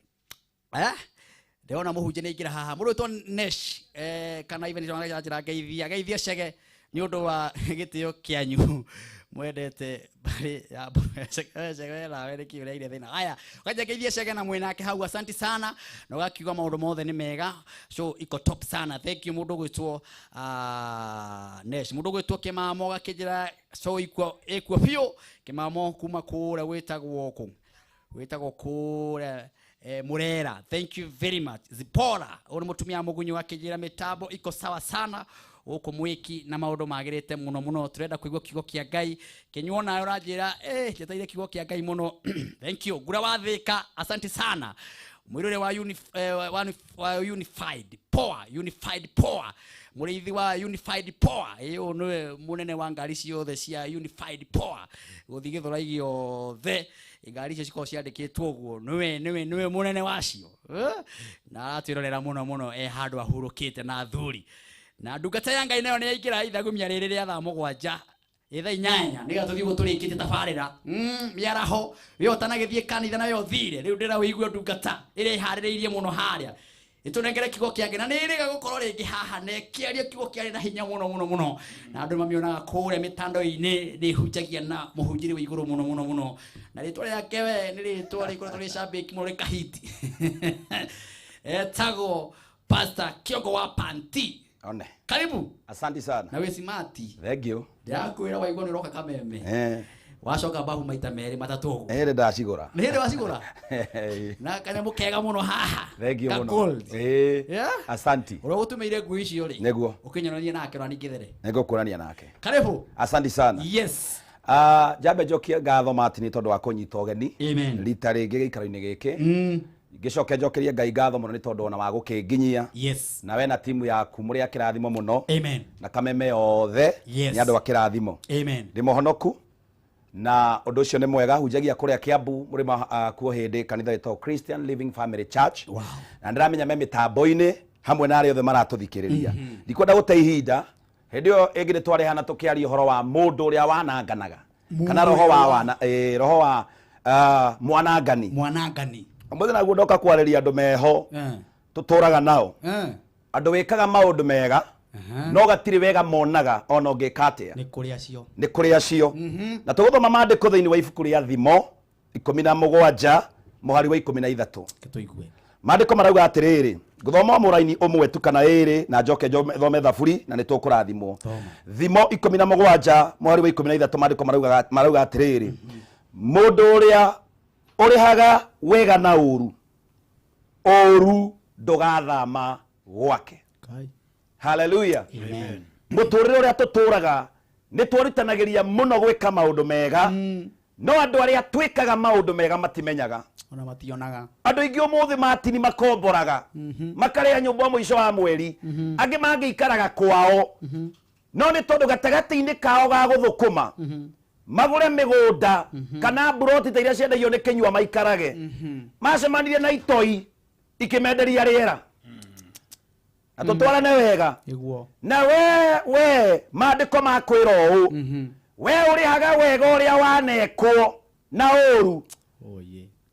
ndĩrona mũhunjia nĩ aingĩra haha mũndũ ũgwĩtwo Nesh kana even anjĩra ngeithia ngeithia Chege nĩ ũndũ wa gĩtĩo kĩanyu mwendete bari ya Chege nawe nĩkĩ ũreire thĩna. Haya, ũkanja ngeithia Chege na mwĩnake hau, asante sana na ũgakiuga maũndũ mothe nĩ mega, so iko top sana. Thank you mũndũ ũgwĩtwo Nesh. Mũndũ ũgwĩtwo Kĩmamo gakĩnjĩra so ikuo ĩkuo biũ. Kĩmamo kuma kũrĩa gwĩtagwo kũ wĩtagwo kũrĩa Murera. Thank you very much. Zipora ũyũ nĩ mũtumia mũgunyu akĩnjĩra mĩtambo iko sawa sana gũkũ mwĩki na maũndũ magĩrĩte mũno mũno. Tũrenda kũigua kiugo kĩa Ngai. Kĩnyuo nawe ũranjĩra njetereire kiugo kĩa Ngai mũno. Thank you. Ngura wa Thĩka, asante sana. Mwĩrore wa wa Unified Power, Unified Power. Mũrĩithi wa Unified Power. Ũyũ nĩwe mũnene wa ngari ciothe cia Unified Power. Gũthiĩ Gĩthũrai gĩothe ngari icio cikoragwo ciandĩkĩtwo ũguo, nĩwe nĩwe nĩwe mũnene wacio. Na aratwĩrorera mũno mũno handũ ahurũkĩte na athuri. Na ndungata ya Ngai nayo nĩ yaingĩra ithagumia rĩrĩ rĩa thaa 7 thaa 8 nĩgetha tũthiĩ ũguo tũrĩkĩtie tabarĩra. Mĩaraho we ũtanagĩthiĩ kanitha nayo ũthire rĩu ndĩra wĩigue ndungata ĩrĩa ĩharĩrĩirie mũno harĩa ĩtũnengere kiugo kĩa Ngai na nĩ ĩrĩga gũkorwo rĩngĩ haha na ĩkĩaria kiugo kĩarĩ na hinya mũno mũno mũno na andũ mamĩonaga kũrĩa mĩtandao-inĩ nĩ ĩhunjagia na mũhunjĩri wa igũrũ mũno mũno mũno na rĩtwa rĩake we nĩ rĩtwa rĩkoretwo rĩ cambĩki mũno rĩkahiti. Etagwo Pastor Kĩongo wa Panti. One. Karibu. Asante sana. Na wĩ simati. Thank you. Ndĩrakwĩra waigua nĩ ũroka Kameme. Wacoka bahu maita merĩ matatũ ũguo. Nĩ hĩndĩ ndacigũra. Nĩ hĩndĩ wacigũra? Na kanyamũ kega mũno haha. Thank you Ka mũno. gold. Yeah? Asante. Ũrĩa ũgũtũmĩire nguo icio rĩ. Nĩguo. Ũkĩnyonania nake ũrĩa ningĩthere. Nĩngũkuonania nake. Karibu. Asante sana. Yes. Njambe njokie ngatho Martin tondũ wa kũnyita ũgeni. Amen. Rita rĩngĩ gĩikaro-inĩ gĩkĩ. Ngĩcoke njokerie Ngai ngatho mũno nĩ tondũ ona wa gũkĩnginyia. Yes. Na we na timu yaku mũrĩ a kĩrathimo mũno. Amen. Na Kameme othe Yes. nĩ andũ a kĩrathimo. Amen. Ndĩ mũhonoku na ũndũ ũcio nĩ mwega. Hunjagia kũrĩa Kiambu mũrĩma kuo hĩndĩ kanitha wĩtagwo Christian Living Family Church. Wow. Na ndĩramenya me mĩtambo-inĩ hamwe na arĩa othe maratũthikĩrĩria. Ndikwenda gũte ihinda. Hĩndĩ ĩyo ĩngĩ nĩ twarehana tũkĩaria ũhoro wa mũndũ ũrĩa wananganaga kana roho wa wana, roho wa mwanangani. Mwanangani. Ũmũthĩ naguo ndoka kwarĩria andũ meho tũtũraga nao. Andũ wĩkaga maũndũ mega no gatirĩ wega monaga ona ũngĩka atĩa. Nĩ kũrĩ acio. Nĩ kũrĩ acio. Na tũgũthoma maandĩko thĩinĩ wa ibuku rĩa Thimo 17 mũhari wa 13. Tũigue. Maandĩko marauga atĩrĩrĩ, ngũthoma mũraini ũmwe tu kana ĩrĩ na njoke thome thaburi na nĩ tũkũrathimwo. Thimo 17 mũhari wa 13 maandĩko marauga atĩrĩrĩ, mũndũ ũrĩa ũrĩhaga wega na ũru, ũru ndũgathama gwake. Hallelujah. Amen. Mũtũrĩre ũrĩa tũtũraga nĩ twĩrutanagĩria mũno gwĩka maũndũ mega, no andũ arĩa twĩkaga maũndũ mega matimenyaga. Ona mationaga. Andũ aingĩ ũmũthĩ matini makomboraga, makarĩa nyũmba mũico wa mweri, angĩ mangĩikaraga kwao, no nĩ tondũ gatagatĩ-inĩ kao ga gũthũkũma Magũre mĩgũnda kana mburoti ta iria ciendagio nĩ kĩnyua maikarage. Macemanirie na itoi ikĩmenderia rĩera. Na tũtwarane wega. Nĩguo. Na we maandĩko makwĩra ũũ, we ũrĩhaga wega ũrĩa wanekwo na ũru,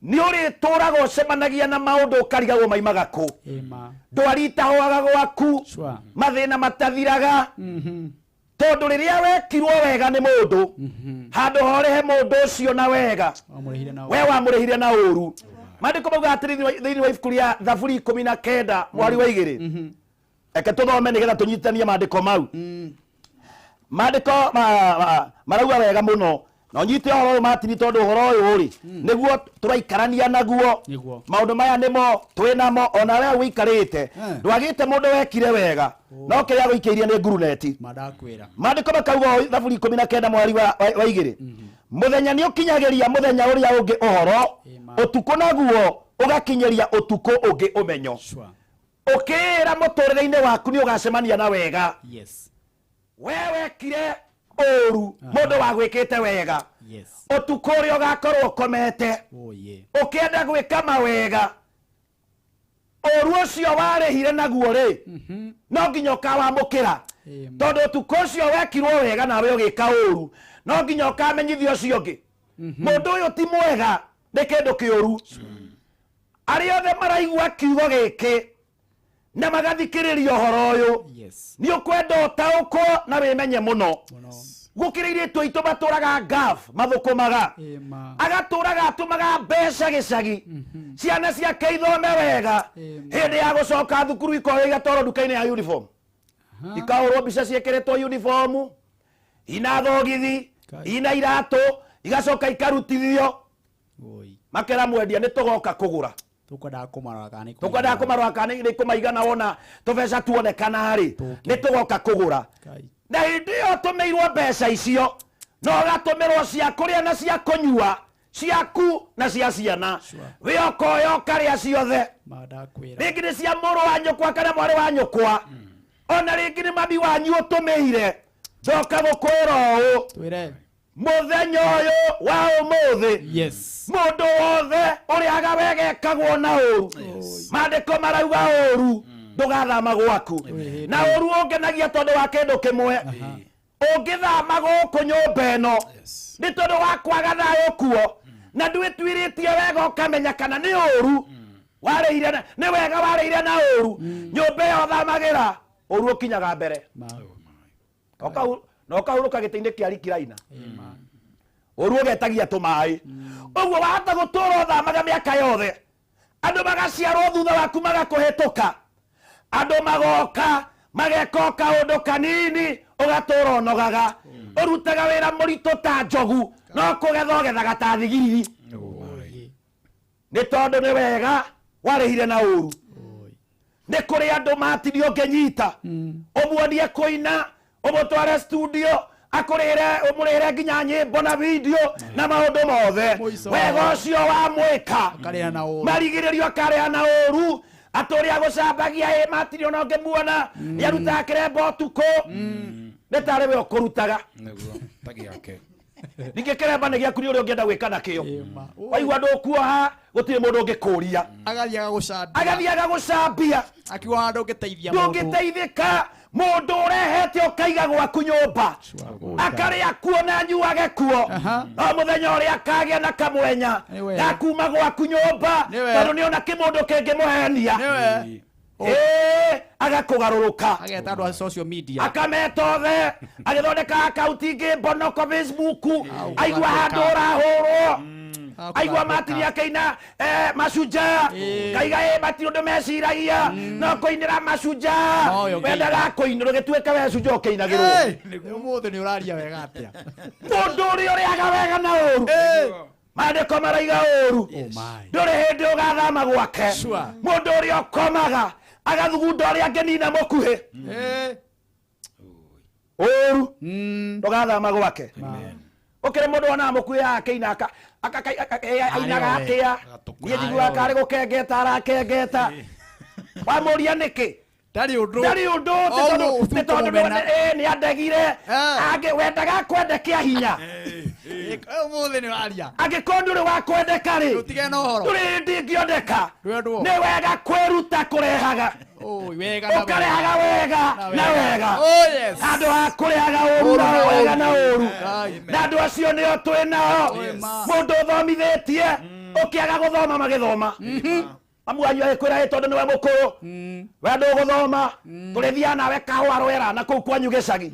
nĩ ũrĩtũraga ũcemanagia na maũndũ ũkarigagwo maimaga kũ. Ĩma. Ndwari itahoaga gwaku, Sure. mathĩna matathiraga, tondũ rĩrĩa wekirwo wega nĩ mũndũ, handũ ha ũrĩhe mũndũ ũcio na wega, Wamũrĩhire na we wamũrĩhire na ũru. Maandĩko maugaga atĩrĩ thĩinĩ wa ibuku rĩa Thaburi 19 mwari wa 2. Reke tũthome nĩgetha tũnyitithanie maandĩko mau. Maandĩko marauga wega mũno, na ũnyite ũhoro ũyũ Martin, tondũ ũhoro ũyũ rĩ nĩguo tũraikarania naguo. Nĩguo. Maũndũ maya nĩmo twĩnamo, ona we ũikarĩte ndwagĩte mũndũ wekire wega, no kĩrĩa gũikĩirie nĩ nguruneti. Mandakwĩra. Maandĩko makauga ũũ, Thaburi 19 mwari wa 2, mũthenya nĩ ũkinyagĩria mũthenya ũrĩa ũngĩ ũhoro, ũtukũ naguo ũgakinyĩria ũtukũ ũngĩ ũmenyo. Ũkĩĩra mũtũrĩre-inĩ waku nĩ ũgacemania na wega. Yes. We wekire ũru mũndũ wagwĩkĩte wega, Yes. ũtukũ ũrĩa ũgakorwo ũkomete Oye. ũkĩenda gwĩka mawega, ũru ũcio warĩhire naguo rĩ, no nginya ũkawamũkĩra, tondũ ũtukũ ũcio wekirwo wega nawe ũgĩka ũru, no nginya ũkamenyithia ũcio ũngĩ mũndũ ũyũ ti mwega, nĩ kĩndũ kĩũru. Arĩa othe maraigua kiugo gĩkĩ na magathikĩrĩria ũhoro ũyũ, Yes. nĩ ũkwenda ũtaũkwo na wĩmenye mũno. Gũkĩrĩ airĩtu aitũ matũraga ngaf mathũkũmaga, Ĩma. agatũraga atũmaga mbeca gĩcagi, ciana ciake ithome wega, hĩndĩ ya gũcoka thukuru ikoyo igatwarwo nduka-inĩ ya uniform, ikahũrwo mbica ciĩkĩrĩtwo uniform, ina thogithi, ina iratũ, igacoka ikarutithio, makera mwendia nĩ tũgoka kũgũra. Tũkwendaga kũmarora kana nĩ Tũkwendaga kũmarora kana nĩ kũmaigana, wona tũbeca tuonekana rĩ, nĩ tũgoka kũgũra. Na hĩndĩ ĩyo tũmĩirwo mbeca icio, no ũgatũmĩrwo cia kũrĩa na cia kũnyua, ciaku na cia ciana, wĩ ũkoya ũkarĩa ciothe. Mandakwĩra. Rĩngĩ nĩ cia mũrũ wa nyũkwa kana mwarĩ wa nyũkwa, ona rĩngĩ nĩ mami wanyu ũtũmĩire. Ndoka gũkwĩra ũũ, Twĩre. mũthenya ũyũ wa ũmũthĩ, Yes. mũndũ wothe ũrĩaga wega ekagwo na ũru. Maandĩko marauga ũru ndũgathama gwaku, na ũru ũngenagia tondũ wa kĩndũ kĩmwe. Ũngĩthama gũkũ nyũmba ĩno nĩ tondũ wa kwaga thayũ kuo, na ndwĩtuĩrĩtie wega ũkamenya kana nĩ ũru warĩire nĩ wega warĩire na ũru, nyũmba ĩyo thamagĩra, ũru ũkinyaga mbere. Na ũkahurũka gĩtĩ-inĩ kĩa rikiraina, ũru ũgetagia tũmaĩ. Ũguo wahota gũtũra ũthamaga mĩaka yothe, andũ magaciarwo thutha waku magakũhĩtũka, andũ magoka mageka o kaũndũ kanini, ũgatũra ũnogaga, ũrutaga wĩra mũritũ ta njogu, no kũgetha ũgethaga ta thigiriri, nĩ tondũ nĩ wega warĩhire na ũru. Nĩ kũrĩ andũ matini ũngĩnyita, ũmuonie kũina, ũmũtware studio, akũrĩre, ũmũrĩre nginya nyĩmbo na video na maũndũ mothe. Wega ũcio wamwĩka, Akarĩha na ũru. marigĩrĩrio akarĩha na ũru. Atũrĩa gũcambagia ĩ matini, ona ũngĩmuona nĩ arutaga kĩremba ũtukũ, nĩ tarĩ we ũkũrutaga. Nĩguo ta gĩake. Ningĩ kĩremba nĩ gĩaku, nĩ ũrĩa ũngĩenda gwĩka nakĩo. Waigua ndũkuoha, gũtirĩ mũndũ ũngĩkũria. Agathiaga gũcambia. Agathiaga gũcambia. Akiuga ndũngĩteithia mũndũ. Ndũngĩteithĩka. Mũndũ ũrehete ũkaiga gwaku nyũmba, akarĩa kuo na anyuage kuo, no mũthenya ũrĩa akagĩa na kamwenya Nĩwe. gakuma gwaku nyũmba, Nĩwe. tondũ nĩona kĩmũndũ kĩngĩmũhenia, Nĩwe. Ĩĩ, agakũgarũrũka. Ageta andũ a social media. Akameta othe, agĩthondeka akaunti ingĩ mbonoko Facebook, aigua handũ ũrahũrwo, aigua Martin akĩina mashujaa, kaiga ĩ matirĩ ũndũ meciragia no kũinĩra mashujaa. No, ũyũ ũngĩina. Wendaga kũinĩrwo gĩtuĩke we shujaa ũkĩinagĩrwo. Ũmũthĩ nĩ ũraria wega atĩa? Mũndũ ũrĩa ũrĩaga wega na ũru, maandĩko maraiga ũru ndũrĩ hĩndĩ ũgathama gwake. Sure. Mũndũ ũrĩa ũkomaga agathugunda ũrĩa angĩnina mũkuhĩ, ũru ndũgathama gwake. Ũkĩrĩ mũndũ wonaga mũkuhĩ akĩina ainaga atĩa, niĩ njiguaga karĩ gũkengeta arakengeta, wamũria nĩkĩ Ndarĩ ũndũ. Ndarĩ ũndũ, nĩ tondũ nĩ andegire. Angĩ wendaga kwende kĩa hinya. Ũmũthĩ nĩ waria. Angĩkorwo ndũrĩ wa kwendeka rĩ, Tũtige na ũhoro. ndũrĩ hĩndĩ ĩngĩondeka. Ndwendwo. Nĩ wega kwĩruta kũrehaga. Oi, wega na Ũkarehaga wega na wega. Oh, yes. Handũ ha kũrehaga ũru Ũru na na wega na ũru. ũru. Amen. Na andũ acio nĩo twĩ nao. Mũndũ ũthomithĩtie ũkĩaga gũthoma magĩthoma. Mamu wanyu agĩkwĩra ĩ tondũ nĩwe mũkũrũ we ndũgũthoma tũrĩthiaga nawe kahũa rwera na kũu kwanyu gĩcagi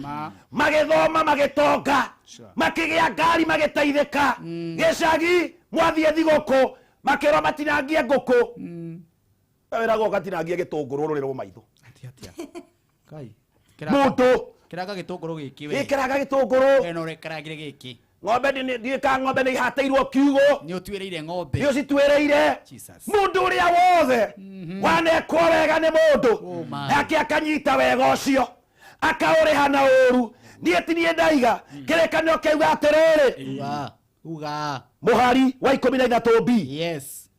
magĩthoma magĩtonga makĩgĩa ngari magĩteithĩka gĩcagi mwathiĩ thigũkũ makĩrwo matinangie ngũkũ we wĩragwo ũgatinangie gĩtũngũrũ ũrũrĩrwo maitho. Kai. Mũndũ Kĩranga gĩtũngũrũ gĩkĩ we. gĩkĩraga gĩtũngũrũ. We no ũrekarangire gĩkĩ. Ng'ombe ndiũĩ kana ng'ombe nĩ ihatĩirwo kiugũ. Nĩ ũtuĩrĩire ng'ombe. Nĩ ũcituĩrĩire. Mũndũ ũrĩa wothe wanekwo wega nĩ mũndũ nake akanyita wega ũcio akaũrĩha na ũru. Niĩ ti niĩ ndaiga kĩrĩkanĩro kĩauga atĩrĩrĩ. Uga. Uga. Mũhari wa 13 B. Yes.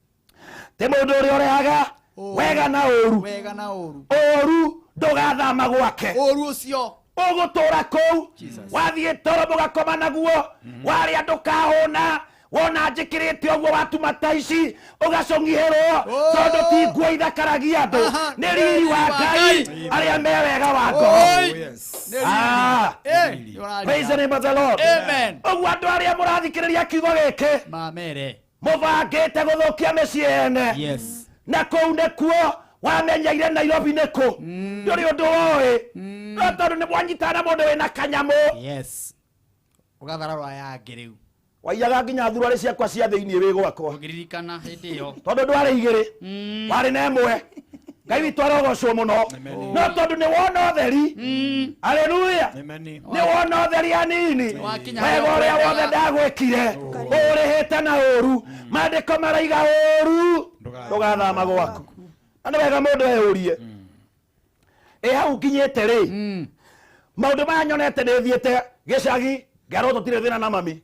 Ti mũndũ ũrĩa ũrehaga wega na ũru. Wega na ũru. Ũru ndũgathama gwake. Ũru ũcio ũgũtũra kũu. Wathiĩ toro mũgakoma naguo. Warĩa ndũkahũna. Wona njĩkĩrĩte ũguo watuma ta ici ũgacũng'ihĩrwo tondũ ti nguo ithakaragia andũ nĩ riri wa Ngai arĩa me wega wa ngoro. Praise the name of the Lord. Amen. Ũguo andũ arĩa mũrathikĩrĩria kiugo gĩkĩ mamere mũbangĩte gũthũkia mĩciĩ ene. Yes. Na kũu nĩkuo wamenyeire Nairobi nĩkũ ndũrĩ ũndũ woĩ no tondũ nĩ mwanyitana na mũndũ wĩna kanyamũ. Yes. Ũgathararwa yangĩ rĩu. Waiyaga nginya thuruarĩ ciakwa cia thĩinĩ wĩ gwakwa. Ũngĩririkana hĩndĩ ĩyo. Tondũ ndwarĩ igĩrĩ warĩ na ĩmwe. Ngai witũ arogocwo mũno. No tondũ nĩ wona ũtheri. Haleluya. Nĩ wona ũtheri hanini. Wega ũrĩa wothe ndagwĩkire ũrĩhĩte na ũru. Maandĩko maraiga ũru ndũgathama gwaku. Na nĩ wega mũndũ eyũrie ĩ hau nginyĩte rĩ maũndũ maya nyonete nĩ thiĩte gĩcagi ngerwo tũtirĩ thĩna na mami.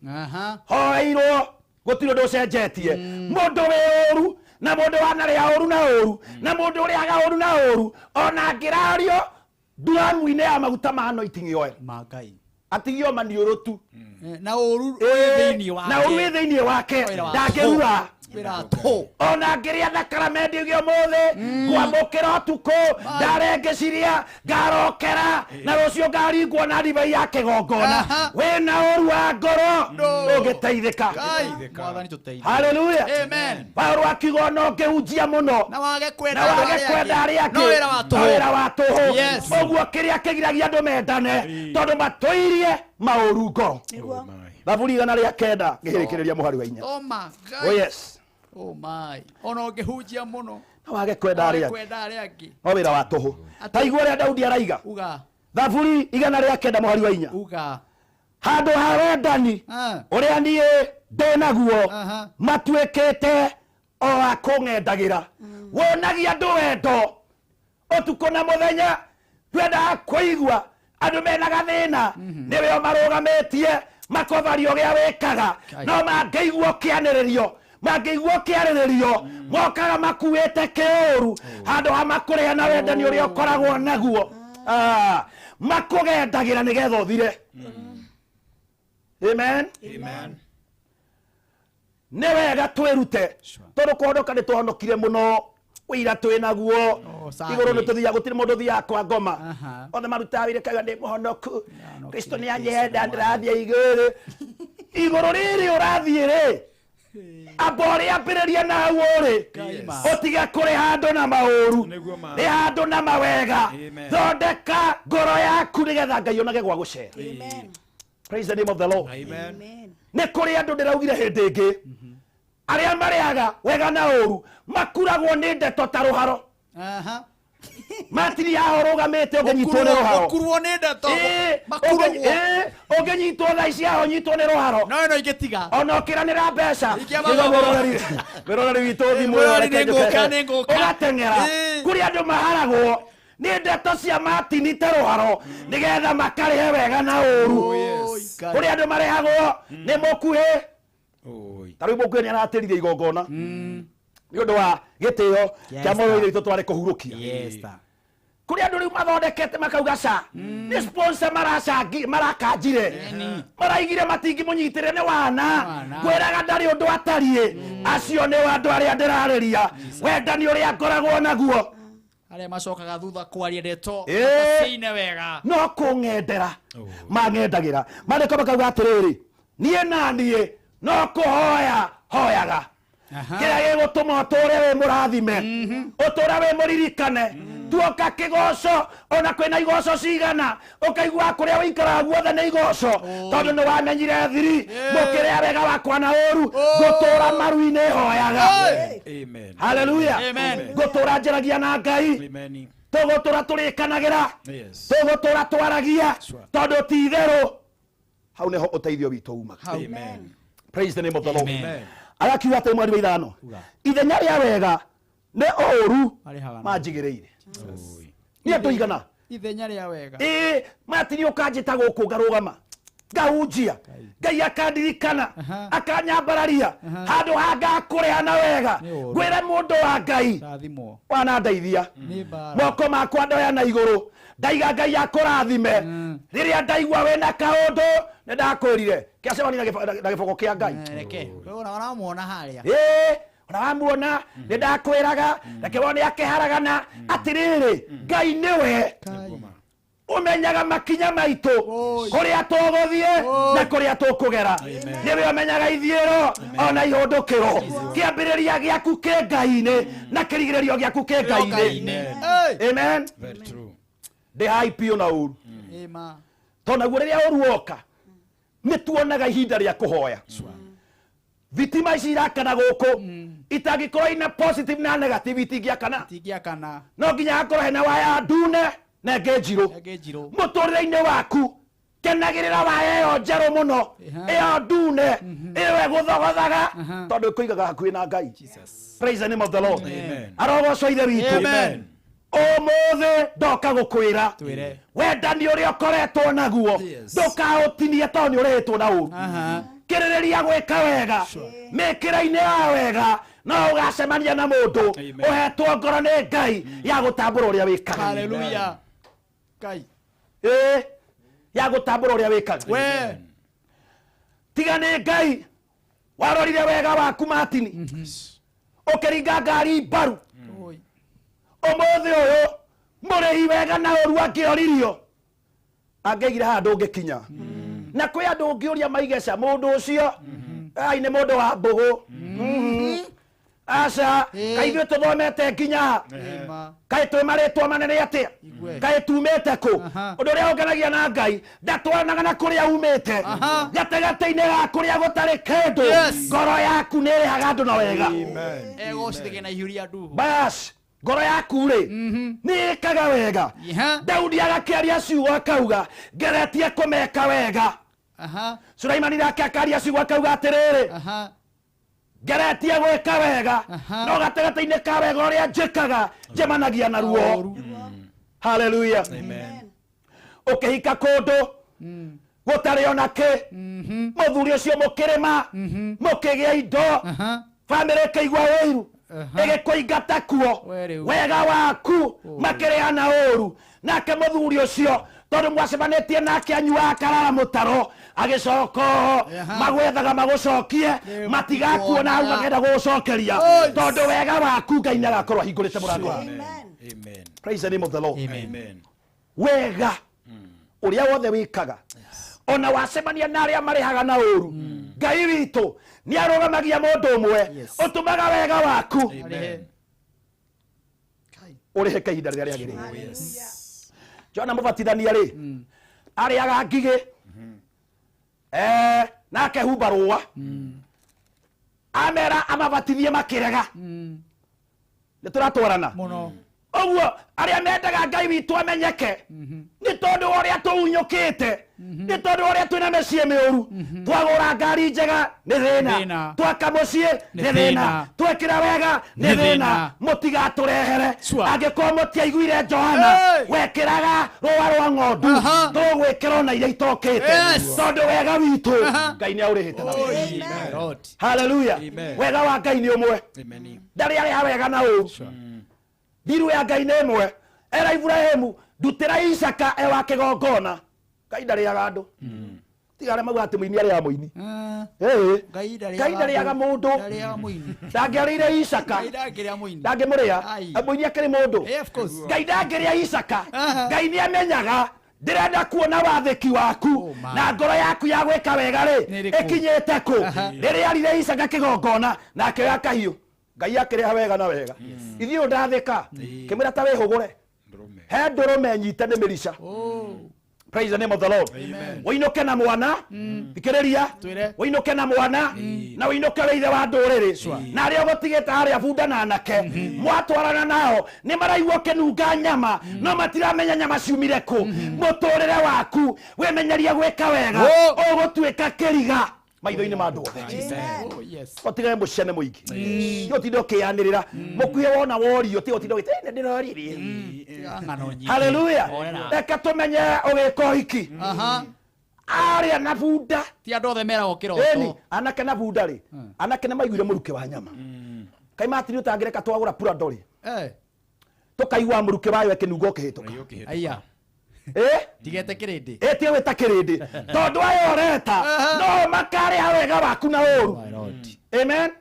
Hoeirwo gũtirĩ ũndũ ũcenjetie. Mũndũ wĩ ũru na mũndũ wanarĩa ũru na ũru na mũndũ ũrĩaga ũru na ũru ona angĩrario nduramu-inĩ ya maguta ma anointing oil ma Ngai atigio maniũrũ tu na ũru wĩ thĩinĩ wake. Na ũru wĩ thĩinĩ wake ndangĩrura. Ona ngĩrĩa thakaramendi ũgĩ ũmũthĩ ngwamũkĩra ũtukũ ndare ngĩciria ngarokera na rũciũ ngaringwo na ndibei ya kĩgongona wĩna ũru wa ngoro ũngĩteithĩka. Mwathani tũteithie. Haleluya. Amen. Paũlũ akiuga ona ũngĩhunjia mũno na wage kwenda na wage kwenda arĩa angĩ no wĩra wa tũhũ. No wĩra wa tũhũ. Yes. Ũguo kĩrĩa kĩgiragia andũ mendane tondũ matũirie maũru ngoro. Thaburi 109 ngĩhĩrĩkĩrĩria mũhari wa 4. Oh my God. Oh yes. Oh my. Ona ũngĩhunjia mũno na wage kwenda arĩa angĩ kwenda arĩa angĩ no wĩra wa tũhũ. Ta igua ũrĩa Daudi araiga. Uga. Thaburi 109 mũhari wa 4. Uga. Handũ ha wendani ũrĩa niĩ ndĩ naguo matuĩkĩte o a kũng'endagĩra. Wonagia andũ wendo ũtukũ na mũthenya. Twendaga kũigua andũ mena gathĩna nĩwe o marũgamĩtie makobario ũrĩa wĩkaga no mangĩigua ũkĩanĩrĩrio mangĩigua ũkĩarĩrĩrio mokaga makuĩte kĩũru handũ ha makũrĩa na wendani ũrĩa ũkoragwo naguo makũgendagĩra nĩgetha ũthire. Amen. Amen. Nĩ wega twĩrute tondũ kũhonoka nĩ twahonokire mũno ũira twĩ naguo igũrũ nĩ tũthiaga gũtirĩ mũndũ ũthiaga kwa ngoma othe marutaga wĩra kauga ndĩ mũhonoku Kristo nĩ anyenda ndĩrathiĩ igũrũ igũrũ rĩrĩ ũrathiĩ rĩ amba ũrĩambĩrĩria na hau ũrĩ ũtige kũrĩha andũ na maũru rĩha andũ na mawega thondeka ngoro yaku nĩgetha Ngai onage gwa gũcera. Praise the name of the Lord. Nĩ kũrĩ andũ ndĩraugire hĩndĩ ĩngĩ arĩa marĩaga wega na ũru makuragwo nĩ ndeto ta rũharo. Matiri haha ũrũgamĩte ũngĩnyitwo nĩ rũharo. Ũkurwo nĩ ndeto. Ũngĩnyitwo thaa ici haha ũnyitwo nĩ rũharo. No ĩno ingĩtiga. Ona ũkĩranĩra mbeca. Mwĩroreri witũ thimũ ĩyo Mwĩroreri reke nĩ ngũka, njũke. nĩ ngũka. Ũgateng'era. Kũrĩ andũ maharagwo nĩ ndeto cia Martin ta rũharo nĩgetha makarĩhe wega na ũru. Kũrĩ andũ marehagwo nĩ mũkuhĩ. Ta rĩu mũkuhĩ nĩ aratĩrire igongona nĩ ũndũ wa gĩtĩo kĩa mũrũ witũ twarĩ kũhurũkia. Kũrĩ andũ rĩu mathondekete makauga ca nĩ sponsor maracangi marakanjire maraigire matingĩmũnyitĩre nĩ wana ngwĩraga ndarĩ ũndũ atariĩ acio nĩ andũ arĩa ndĩrarĩria wendani ũrĩa ngoragwo naguo arĩa macokaga thutha kwaria ndeto Ĩĩ. mataciine wega no kũng'endera mang'endagĩra mandĩko makauga atĩrĩrĩ niĩ na niĩ no kũhoya hoyaga kĩrĩa gĩgũtũma ũtũre wĩ mũrathime ũtũre wĩ mũririkane tuoka kĩgoco ona kwĩna igoco cigana ũkaigua kũrĩa wĩikaraga guothe nĩ igoco tondũ nĩ wamenyire thiri mũkĩrĩa wega wakwa na ũru ngũtũra maru-inĩ hoyaga Amen. haleluya Amen. ngũtũra njaragia na ngai Amen. tũgũtũra tũrĩkanagĩra Yes. tũgũtũra twaragia tondũ ti itherũ hau nĩho ũteithio witũ umaga Amen. Praise the name of the Lord. Amen. Agakiuga atĩ mweri wa ithano ithenya rĩa wega nĩ ũũru Marĩhaga na- manjigĩrĩire nĩ andũ igana ithenya rĩa wega ĩĩ matini ũkanjĩta gũkũ ngarũgama ngahunjia ngai akandirikana akanyambararia handũ ha ngakũrĩha na wega Nĩ ũũru. ngwĩre mũndũ wa ngai rathimwo wanandeithia nĩ mbara moko makwa ndoya na igũrũ ndaiga ngai akũrathime rĩrĩa ndaigua wĩna kaũndũ nĩ ndakwĩrire kĩacemania na gĩboko kĩa ngai reke ona ũramuona harĩa ĩĩ ona wamuona nĩ ndakwĩraga reke wone akĩharagana atĩrĩrĩ ngai nĩwe ũmenyaga makinya maitũ kũrĩa tũgũthiĩ na kũrĩa tũkũgera nĩwe ũmenyaga ithiĩro ona ihũndũkĩro kĩambĩrĩria gĩaku kĩ ngai-inĩ na kĩrigĩrĩrio gĩaku kĩ ngai-inĩ amen Very true. ndĩ hai biũ na ũru ĩma tondũ naguo rĩrĩa ũru woka nĩ tuonaga ihinda rĩa kũhoya thitima ici irakana gũkũ itangĩkorwo ina positive na negative itingĩakana itingĩakana no nginya hakorwo hena waya ndune na ĩngĩ njirũ ĩngĩ njirũ mũtũrĩre-inĩ waku kenagĩrĩra waya ĩyo njerũ mũno ĩyo ndune ĩyo ĩgũthogothaga tondũ ĩkũigaga hakuhĩ na ngai Praise the name of the Lord. Arogocwo ithe witũ Amen. ũmũthĩ ndoka gũkwĩra twĩre wendani ũrĩa ũkoretwo naguo ndũkaũtinie tondũ nĩ ũrĩhĩtwo na ũru kĩrĩrĩria gwĩka wega mĩkĩra-inĩ ya wega no ũgacemania na mũndũ ũhetwo ngoro nĩ ngai ya gũtambũra ũrĩa wĩkaga haleluya ngai ĩĩ ya gũtambũra ũrĩa wĩkaga we tiga nĩ ngai warorire wega waku matini ũkĩringa ngari mbaru Oi. ũmũthĩ ũyũ mũrĩhi wega na ũru angĩoririo angĩigire haha ndũngĩkinya na kwĩ andũ ũngĩũria maigeca mũndũ ũcio ai nĩ mũndũ wa mbũgũ Mhm. aca kaĩ ithuĩ tũthomete nginya ha? ĩma kaĩ twĩ marĩtwa manene atĩa Igue. kaĩ tumĩte kũ ũndũ ũrĩa ũnganagia na ngai ndatwaranaga na kũrĩa umĩte gatagatĩ-inĩ ga kũrĩa gũtarĩ kĩndũ Yes. ngoro yaku nĩ ĩrĩhaga andũ na wega egocithĩke na ihiũ rĩa nduhu bas ngoro yaku rĩ nĩ ĩkaga wega Iha. daudi agakĩaria ciugo akauga ngeretie kũmeka wega aha sulaimani nake akaria ciugo akauga atĩrĩrĩ aha ngeretie gwĩka wega Aha. no gatagatĩ-inĩ ka wega ũrĩa njĩkaga njemanagia na ruo haleluya ũkĩhika kũndũ gũtarĩ ona kĩ mũthuri ũcio mũkĩrĩma mũkĩgĩa indo bamĩrĩ ĩkĩigua ũiru ĩgĩkũingata kuo We rĩu. wega waku makĩrĩana ũru nake mũthuri ũcio tondũ mwacemanĩtie nake anyuaga akarara mũtaro agĩcoka oho magwethaga magũcokie matigakuona hau makenda gũgũcokeria tondũ wega waku ngai nĩ agakorwo ahingũrĩte mũrango waku. Amen. Praise the name of the Lord. Amen. Wega ũrĩa wothe wĩkaga ona wacemania na arĩa marĩhaga na ũru ngai witũ nĩ arũgamagia mũndũ ũmwe ũtũmaga wega waku Arĩhe. ũrĩhe ka ihinda rĩrĩa rĩagĩrĩire Johana mũbatithania rĩ arĩaga ngigĩ eh, na akehumba rũa amera amabatithie makĩrega nĩ tũratwarana mũno ũguo arĩa mendaga ngai witũ amenyeke nĩ tondũ wa ũrĩa tũunyũkĩte nĩ tondũ wa ũrĩa twĩna mĩciĩ mĩũru twagũra ngari njega nĩ thĩna Thĩna. twaka mũciĩ Nĩ nĩ thĩna thĩna. twekĩra wega nĩ Nĩ thĩna thĩna. mũtigatũrehere Sure. angĩkorwo mũtiaiguire Johana Hey! wekĩraga rũa rwa ng'ondu Aha. tũgwĩkĩra ona iria itokĩte Yes. tondũ wega witũ Aha. ngai nĩ aũrĩhĩte na wega. Lord. Hallelujah. Amen. Wega wa ngai nĩ ũmwe Amen. ndarĩ arĩha wega na ũru thiru ya ngai nĩ ĩmwe Era Ibrahimu ndutĩra Isaka e wa kĩgongona. Ngai ndarĩaga andũ. Tiga arĩa maugaga atĩ mũini arĩaga mũini. Ĩĩ. Ngai ndarĩaga mũndũ. Ndangĩarĩire Isaka. Ndangĩmũrĩa. Mũini akĩrĩ mũndũ. Ngai ndangĩrĩa Isaka. Ngai nĩ amenyaga ndĩrenda kuona wathĩki waku na ngoro yaku ya gwĩka wega rĩ ĩkinyĩte kũ. Rĩrĩa arire Isaka kĩgongona na akĩoya kahiũ, Ngai akĩrĩha wega na wega. Ithuĩ ũyũ ndathĩka kĩmwĩra ta wĩhũgũre he ndũrũme nyite nĩ mĩrica. Praise the name of the Lord. Ũinũke na mwana, thikĩrĩria, ũinũke na mwana na ũinũke wĩ ithe wa ndũrĩrĩ, na arĩa ũgũtigĩte harĩa bunda na anake mwatwarana nao nĩ maraigua ũkĩnunga nyama no matiramenya nyama ciumire kũ. Mũtũrĩre waku wĩmenyerie gwĩka wega, ũgũtuĩka kĩriga maitho-inĩ ma andũ othe. Ũtigage mũcene mũingĩ, tiga ũtinde ũkĩanĩrĩra mũkuhĩ wona worio, tiga ũtinde ũgĩte nĩ ndĩroririe. Haleluya. Reke tũmenye ũgĩka ũhiki arĩa na bunda ti andũ othe meragwo kĩroto. Ĩni anake na bunda rĩ, anake nĩ maiguire mũrukĩ wa nyama. Kaĩ matiri ũtangĩreka twagũra Prado rĩ, tũkaigua mũrukĩ wayo ĩkĩnunga ũkĩhĩtũka. Aya. Tigete kĩrĩndĩ. Ĩtie wĩta kĩrĩndĩ tondũ aya ũreta no makarĩha wega waku na ũru. Amen.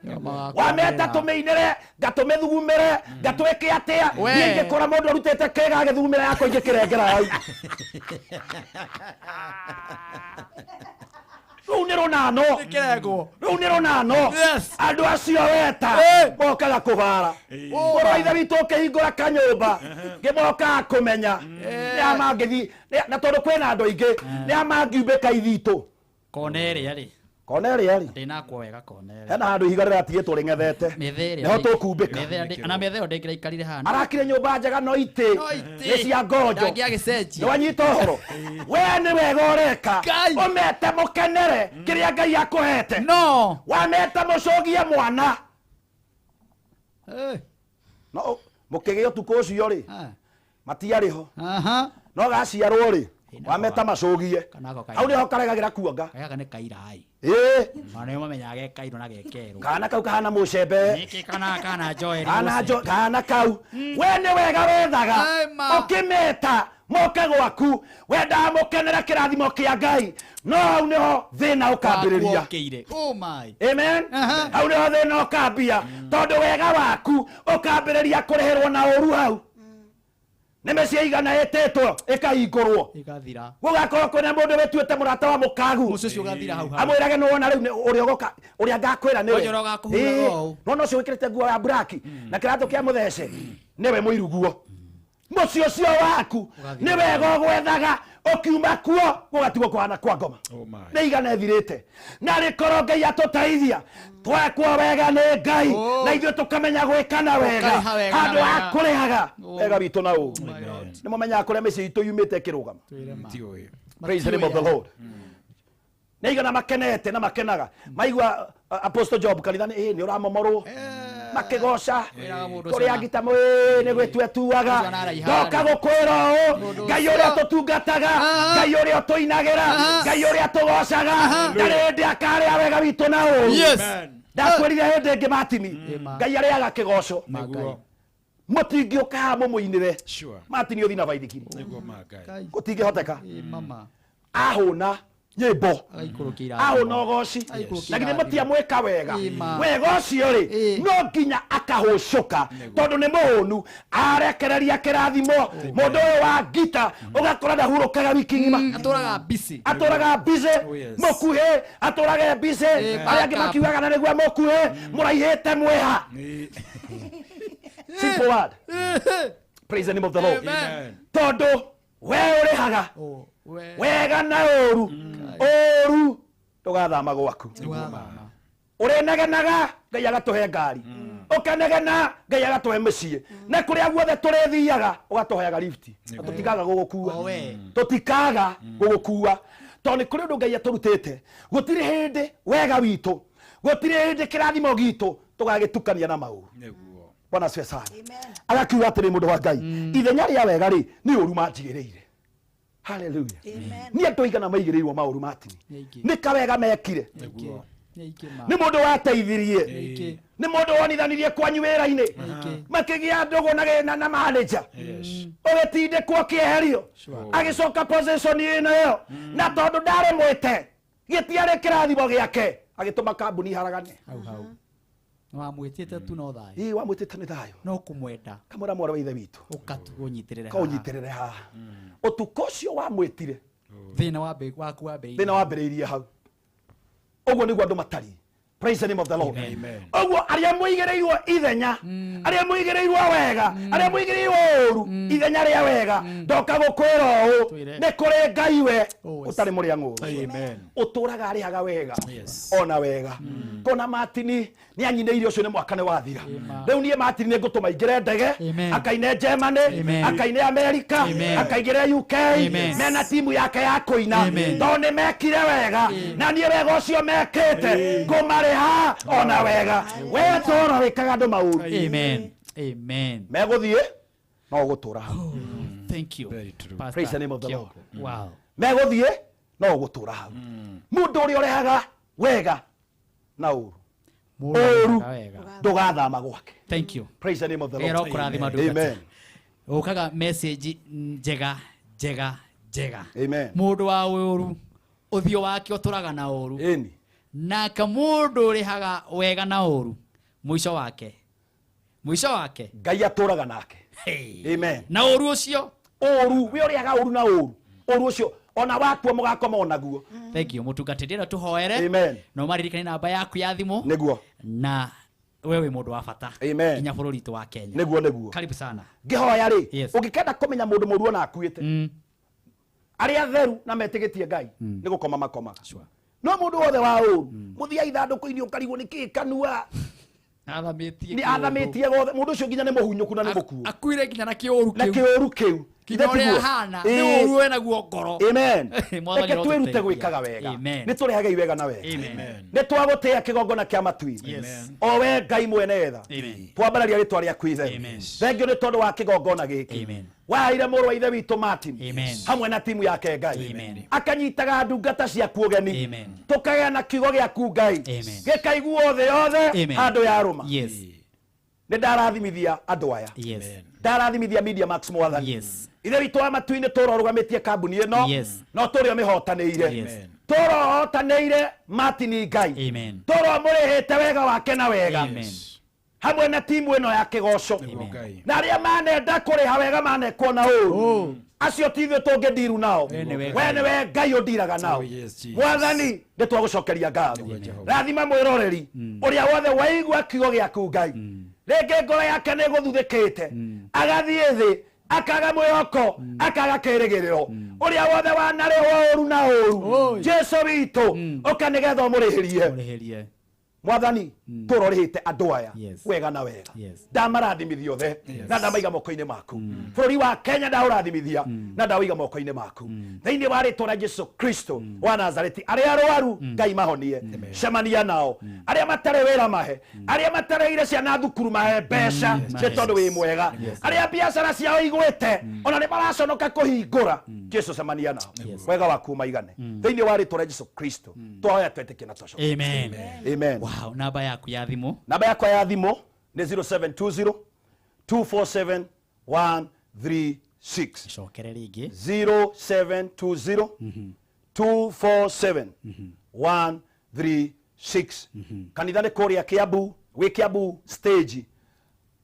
Wameta tũmĩinĩre ngatũmĩthugumĩre ngatwĩke atĩa, niĩ ingĩkora mũndũ arutĩte kĩga agĩthugumĩra yakwa ingĩkĩrengera hau. Rũu nĩ rũnano. Rũu nĩ rũnano. Andũ acio weta mokaga kũbara. Mũrũ wa ithe witũ ũkĩhingũra kanyũmba ngĩmokaga kũmenya nĩ a mangĩthiĩ, na tondũ kwĩna andũ aingĩ nĩ a mangiumbĩka ithitũ. Kona ĩrĩa rĩ. Kona ĩrĩa rĩ. Ndĩnakwo wega kona ĩrĩa. Hena handũ ihiga rĩratigĩtwo rĩng'ethete. Nĩho tũkumbĩka. Na mĩthĩ ĩyo ndĩngĩraikarire hana. Arakire nyũmba njega no itĩ nĩ cia ngonjo. Ndangĩagĩcenjia. Nĩwanyita ũhoro. We nĩ wega ũreka. Ũmete mũkenere kĩrĩa Ngai akũhete. No. Wameta mũcũgie mwana. No mũkĩgĩa ũtukũ ũcio rĩ, matiarĩ ho. No gaciarwo rĩ, wameta macũgie. Hau nĩho karegagĩra kuonga. Gaka nĩ kairai. Ĩĩ. Ona nĩo mamenyaga ge kairũ na gekerũ. Kana kau kahana mũcembe. Nĩkĩ kana kana Joel. Kana jo kana kau. We nĩ wega wethaga. Ũkĩmeta moke gwaku, wendaga mũkenere kĩrathimo kĩa Ngai. No hau nĩho thĩna ũkambĩrĩria. Oh my. Amen. Hau nĩho thĩna ũkambia tondũ wega waku ũkambĩrĩria kũrĩhĩrwo na ũru hau. Nĩ mĩciĩ igana ĩtĩtwo ĩkahingũrwo. Ĩgathira. Gũgakorwo kwĩna mũndũ wĩtuĩte mũrata wa mũkagu. Mũciĩ ũcio ũgathira hau hau. Amwĩrage nĩ wona rĩu ũrĩa ũgoka ũrĩa ngakwĩra nĩwe. Ũcio ũgakũhura ũũ. Nona ũcio wĩkĩrĩte nguo ya buraki na kĩratũ kĩa mũthece nĩwe mũiruguo. Mũciĩ ũcio waku nĩ wega ũgwethaga ũkiuma kuo gũgatigwo kũhana kwa ngoma. Nĩ igana ĩthirĩte. Na rĩkorwo Ngai atũteithia twekwo wega nĩ Ngai na ithuĩ tũkamenya gwĩkana wega handũ ha kũrĩhaga wega witũ na ũũ. Nĩ mũmenyaga kũrĩa mĩciĩ itũ yumĩte ĩkĩrũgama. Praise the name of the Lord. Nĩ igana makenete na makenaga maigua Apostle Job kanitha nĩ nĩ ũramomorwo makĩgoca kũrĩa ngita nĩ gwĩtuetuaga ndoka gũkwĩra ũũ Ngai ũrĩa tũtungataga, Ngai ũrĩa tũinagĩra, Ngai ũrĩa tũgocaga ndarĩ hĩndĩ akarĩa wega witũ na ũũ. Ndakwĩrire hĩndĩ ĩngĩ Martini, Ngai arĩaga kĩgoco. Mũtingĩũka haha mũmũinĩre Martini ũthiĩ na baithikiri gũtingĩhoteka. Ahũna nyĩmbo ahũna ũgoci na githĩ mũtiamwĩka wega wega ũcio rĩ no nginya akahũcũka tondũ nĩ mũhũnu arekereria kĩrathimo mũndũ ũyũ wa ngita ũgakora ndahurũkaga wiki ng'ima atũraga busy mũkuhĩ atũraga busy arĩa angĩ makiugaga na nĩguo mũkuhĩ mũraihĩte mwĩha. Simple word. Praise the name of the Lord. Tondũ we ũrĩhaga wega na ũru, ũru ndũgathama gwaku. Ũrĩnegenaga Ngai agatũhe ngari, ũkanegena Ngai agatũhe mĩciĩ, na kũrĩa guothe tũrĩthiaga ũgatũheaga lift, na tũtikaga gũgũkua, tũtikaga gũgũkua tondũ nĩ kũrĩ ũndũ Ngai atũrutĩte. Gũtirĩ hĩndĩ wega witũ, gũtirĩ hĩndĩ kĩrathimo gitũ tũgagĩtukania na maũru. Bwana asifiwe sana. Agakiuga atĩrĩ mũndũ wa Ngai, ithenya rĩa wega rĩ nĩ ũru manjigĩrĩire. Hallelujah. Nĩ andũ aigana maigĩrĩirwo maũru Martini nĩ kawega mekire, nĩ mũndũ wateithirie, nĩ mũndũ wonithanirie kwanyu wĩra-inĩ, makĩgĩa ndũgũ na manager. Ũgĩtindĩkwo kĩeherio. Agĩcoka position ĩno ĩyo. Na tondũ ndarĩ mwĩte, gĩtiarĩ kĩrathimo gĩake, agĩtũma kambuni haragane. Hau hau. Wamwĩtĩte tu no thayũ. Ĩĩ wamwĩtĩte nĩ thayũ. No kũmwenda. Kamwĩra mwarĩ wa ithe witũ. Ũka tu ũnyitĩrĩre haha. Kaũnyitĩrĩre haha. Ũtukũ ũcio wamwĩtire. Thĩna waku wambĩrĩirie. Thĩna wambĩrĩirie hau. Ũguo nĩguo andũ matariĩ. Praise the name of the Lord. Ũguo arĩa mũigĩrĩirwo ithenya, arĩa mũigĩrĩirwo wega, arĩa mũigĩrĩirwo ũru, ithenya rĩa wega, ndoka gũkwĩra ũũ, nĩ kũrĩ Ngai we ũtarĩ mũrĩa ng'ũũrũ. Ũtũraga arĩhaga wega, ona wega. Kona Martin nĩ anyinĩire ũcio nĩ mwaka nĩ wathira. Rĩu niĩ Martin nĩ ngũtũma aingĩre ndege, akaine Germany, akaine America, akaingĩre UK, mena timu yake ya kũina, tondũ nĩ mekire wega, na niĩ wega ũcio mekĩte ngũmarĩha ona wega. We tũra wĩkaga andũ maũru. Amen. Amen. Megũthiĩ no ũgũtũra hau. Thank you. Pastor Praise the name of the Lord. Wow. Megũthiĩ no ũgũtũra hau. Mũndũ ũrĩa ũrehaga wega na ũru. Ũru ndũgathama gwake. Thank you. Praise the name of the Lord. Ero kũrathima ndungata. Amen. Ũkaga message njega njega njega. Amen. Mũndũ wa ũru ũthiũ wake ũtũraga na ũru. Ĩni. Nake mũndũ ũrĩhaga wega na ũru mũico wake. Mũico wake. Ngai atũraga nake. Amen. Na ũru ũcio. Ũru, we ũrĩhaga ũru na ũru. Ũru ũcio ona wakua mũgakoma onaguo. Thank you mũtungatĩri ĩno tũhoere. Amen. Na ũmaririkane namba yaku ya thimũ. Nĩguo. Na wewe wĩ mũndũ wa bata. Amen. Nginya bũrũri witũ wa Kenya. Nĩguo nĩguo. Karibu sana. Ngĩhoya rĩ, ũngĩkenda kũmenya mũndũ mũru ona akuĩte. Arĩa atheru na metĩkĩtie Ngai nĩ gũkoma makomaga. No mũndũ wothe wa ũru, mũthia ithandũkũ-inĩ ũkarigwo nĩ kĩĩ kanua. Athamĩtie. Nĩ athamĩtie gothe. Mũndũ ũcio nginya nĩ mũhunyũku na nĩ mũkuũ. Akuire nginya na kĩũru kĩu. Na kĩũru kĩu. Nginya ũrĩa ahana, nĩ ũru wĩnaguo ngoro. Amen. Mwathani Reke twĩrute arotũteithia. gwĩkaga wega. Amen. Nĩ tũrehage wega na wega. Amen. Nĩ twagũtĩĩa kĩgongona kĩa matu-inĩ. O we Ngai mwene tha. Twambararia rĩtwa rĩaku itheru. Thengiũ nĩ tondũ wa kĩgongona gĩkĩ. Waheire mũrũ wa ithe witũ Martin hamwe na timu yake Ngai. Akanyitaga ndungata ciaku ũgeni. Tũkagĩa na kiugo gĩaku Ngai. Gĩkaiguo thĩ yothe handũ yarũma. Nĩ ndarathimithia andũ aya. Ndarathimithia Media Max mwathani. Ithe witũ wa matu-inĩ tũrorũgamĩtie kambuni ĩno no tũrĩ o mĩhotanĩire. Tũrohotanĩire Martin Ngai. Tũromũrĩhĩte wega wake na wega. Hamwe na timu ĩno ya kĩgoco. Na arĩa manenda kũrĩha wega manekwo na ũru. Acio ti ithuĩ tũngĩndiru nao. We nĩwe Ngai ũndiraga nao. Mwathani nĩ twagũcokeria ngatho. Rathima mwĩroreri ũrĩa wothe waigua kiugo gĩaku Ngai. Rĩngĩ ngoro yake nĩ ĩgũthuthĩkĩte. Agathiĩ thĩ akaga mwĩhoko akaga kĩrĩgĩrĩro. Ũrĩa wothe wanarĩhwo ũru na ũru. Jesu witũ ũka nĩgetha ũmũrĩhĩrie. Mwathani tũrorĩhĩte andũ aya wega na wega. Ndamarathimithia othe na ndamaiga moko-inĩ maku. Bũrũri wa Kenya ndaũrathimithia na ndaũiga moko-inĩ maku. Thĩinĩ wa rĩtwa rĩa Jesu Kristo wa Nazareti, arĩa arwaru Ngai mahonie, cemania nao. Arĩa matarĩ wĩra mahe, arĩa matarĩire ciana thukuru mahe mbeca nĩ tondũ wĩ mwega. Arĩa biacara ciao igwĩte ona nĩ maraconoka kũhingũra, Jesu cemania nao. Wega waku maigane. Thĩinĩ wa rĩtwa rĩa Jesu Kristo twahoya twetĩkie na twacoka. Amen. Amen. Wow, namba yaku ya thimũ. Namba yakwa ya thimũ nĩ 0720 247 136. Cokere rĩngĩ. 0720 247 136. Kanitha nĩ kũrĩa Kiambu, wĩ Kiambu stage.